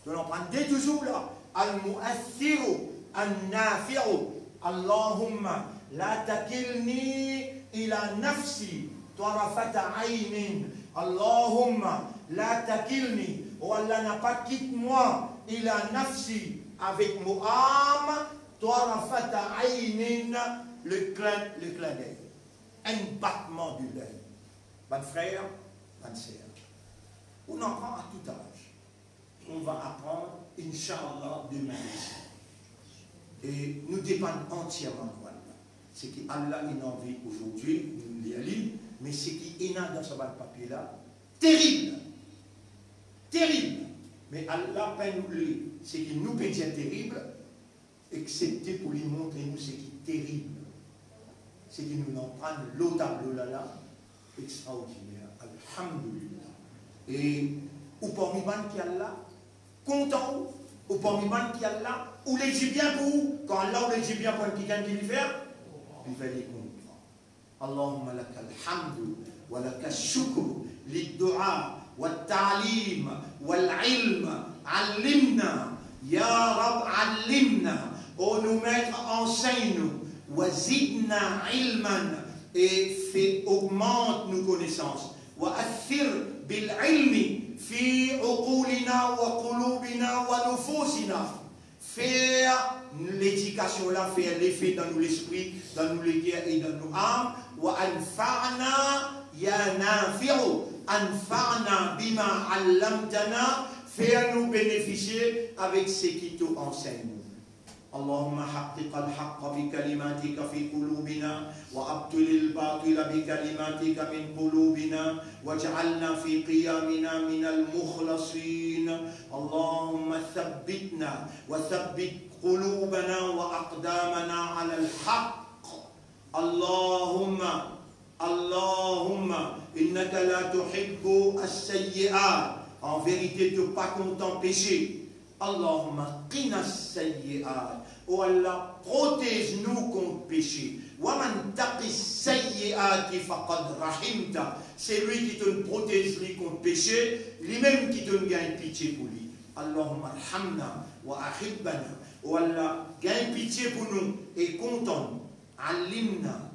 To'nn aprann de touzour la, al-mu'athiru an-nafi'u. Allahumma la takilni ila nafsi tarafata aynin. Allahumma la takilni, o Allah, napa kit mwa, ila nafsi, avek mo am, tarafata aynin, le clin, le clin d'œil, un battement de l'œil. Bann frer, bann ser, ou aprann a tout az. On va apprendre, Inch'Allah, demain aussi. E nou depann antierman lor Allah. Seki Allah ena anvi azordi, nou lir li, me seki ena dan sa bann papie la, terib. Terib. Me Allah pa nou le, seki nou pe dir terib, exepte pou li montre nou seki terib. Seki nou aprann lor tablo la la, extraordiner. Alhamdulillah. E ou parmi bann ki Allah kontan ou, ou parmi bann ki Allah, ou le dir bien pou ou, kan Allah ou le dir bien pou enn kikenn ki li fer, li fer li kontan. Allahumma lakal hamdu wa lakas shukru lid-du'a wat-ta'lim wal-ilm. Allimna, ya Rabb, allimna, o nou Met, ansegn nou, wa zidna ilman, e fer ogmant nou konesans, wa athir bil-ilmi fi uqulina wa qulubina wa nufusina. Fer ledikasion la fer lefe dan nou lespri, dan nou leker e dan nou am. Wa anfa'na ya nafi'u, anfa'na bima allamtana, fer nou benefisie avek seki to ansegn nou. Allahumma haqqiqal haqqa bi kalimatika fi qulubina, wa abtilil batila bi kalimatika min qulubina, waj'alna fi qiyamina minal mukhlasin. Allahumma thabbitna wa thabbit qulubana wa aqdamana alal haqq. Allahumma, Allahumma, innaka la tuhibbu as-sayyi'at. An verite, to pa kontan pese. Allahumma qina as-sayyi'at. O Allah, protez nou kont pese. Wa man taqi as-sayyi'ati faqad rahimta. Selwi ki to'nn protez li kont pese, limem ki to'nn gagn pitie pou li. Allahumma arhamna wa ahibbana. O Allah, gagn pitie pou nou e kontan nou. Allimna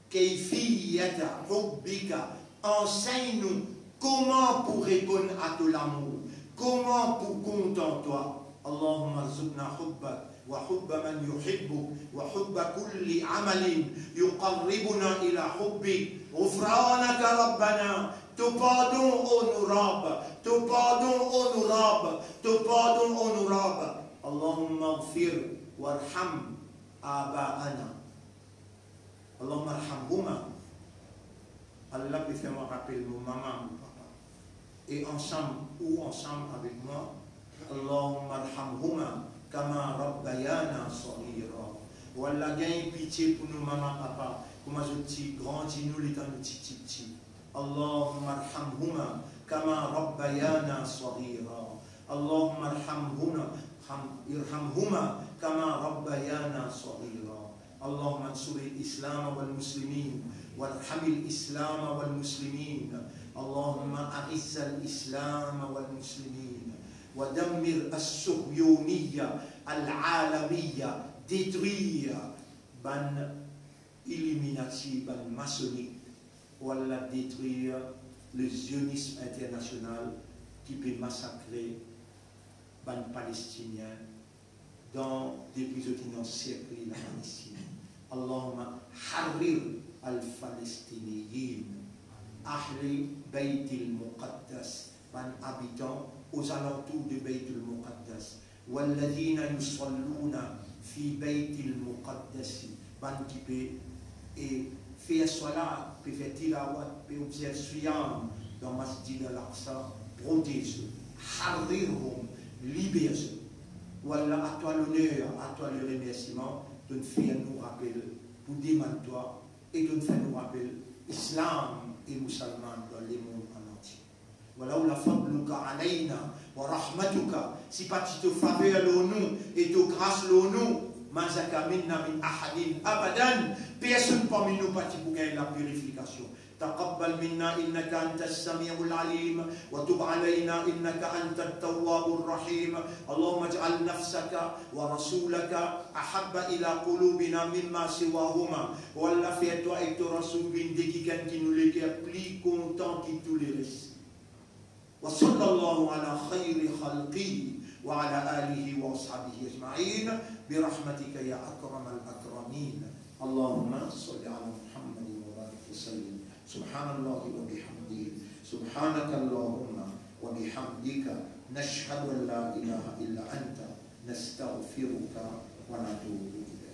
kayfiyata hubbika, ansegn nou kouma pou reponn a to lamour, kouma pou kontan twa. Allahumma arzuqna hubbak wa hubba man yuhibbuk wa hubba kulli amalin yuqarribuna ila hubbik. Ghufranaka Rabbana, to pardon, o nou Rab, to pardon, o nou Rab, to pardon, o nou Rab. Allahumma ighfir warham abaana. Allahumma arhamhuma. Allah pe fer mwa rapel mo mama, mo papa. E ansam, ou ansam avek mwa, Allahumma arhamhuma kama rabbayana saghira. O Allah, gagn pitie pou nou mama, papa, kouma zot ti grandi nou letan nou ti, ti, ti. Allahumma arhamhuma kama rabbayana saghira. Allahumma arhamhuma, ham, irhamhuma كما ربيانا صغيرا. اللهم انصر الإسلام والمسلمين، وارحم الإسلام والمسلمين. اللهم أعز الإسلام والمسلمين، ودمر الصهيونية العالمية. Détruire bann Illuminati, bann masonik, ou Allah détruire le zionisme international ki pe masakre bann Palestinien dan, depi zot inn anserkle la Palestine. اللهم حرر الفلسطينيين، أهل بيت المقدس، bann abitan aux alentours de Baytul Muqaddas. والذين يصلون في بيت المقدس، bann ki pe, e, fer swala, pe fer tilawat, pe obzerv siyam dan Masjid Al-Aqsa, protez zot. حررهم، liber zot. Ou Allah, à toi l'honneur, à toi le remerciement, to'nn fer nou rapel pou demann twa, e to'nn fer nou rapel Islam e Musalman dan lemond an antie. ولولا فضلك علينا ورحمتك, si pa ti to faver lor nou e to gras lor nou, ما زكى منا من أحد أبدا, personn parmi nou pa ti pou gagn lapirifikasion. تقبل منا إنك أنت السميع العليم، وتب علينا إنك أنت التواب الرحيم. اللهم اجعل نفسك ورسولك أحب إلى قلوبنا مما سواهما. Ou Allah, fer twa ek to Rasoul vinn de kikenn ki nou leker pli kontan ki tou leres. وصلى الله على خير خلقه وعلى آله وأصحابه أجمعين برحمتك يا أكرم الأكرمين. اللهم صل على محمد وبارك وسلم. سبحان الله وبحمده، سبحانك اللهم وبحمدك، نشهد أن لا إله إلا أنت، نستغفرك ونتوب إليك.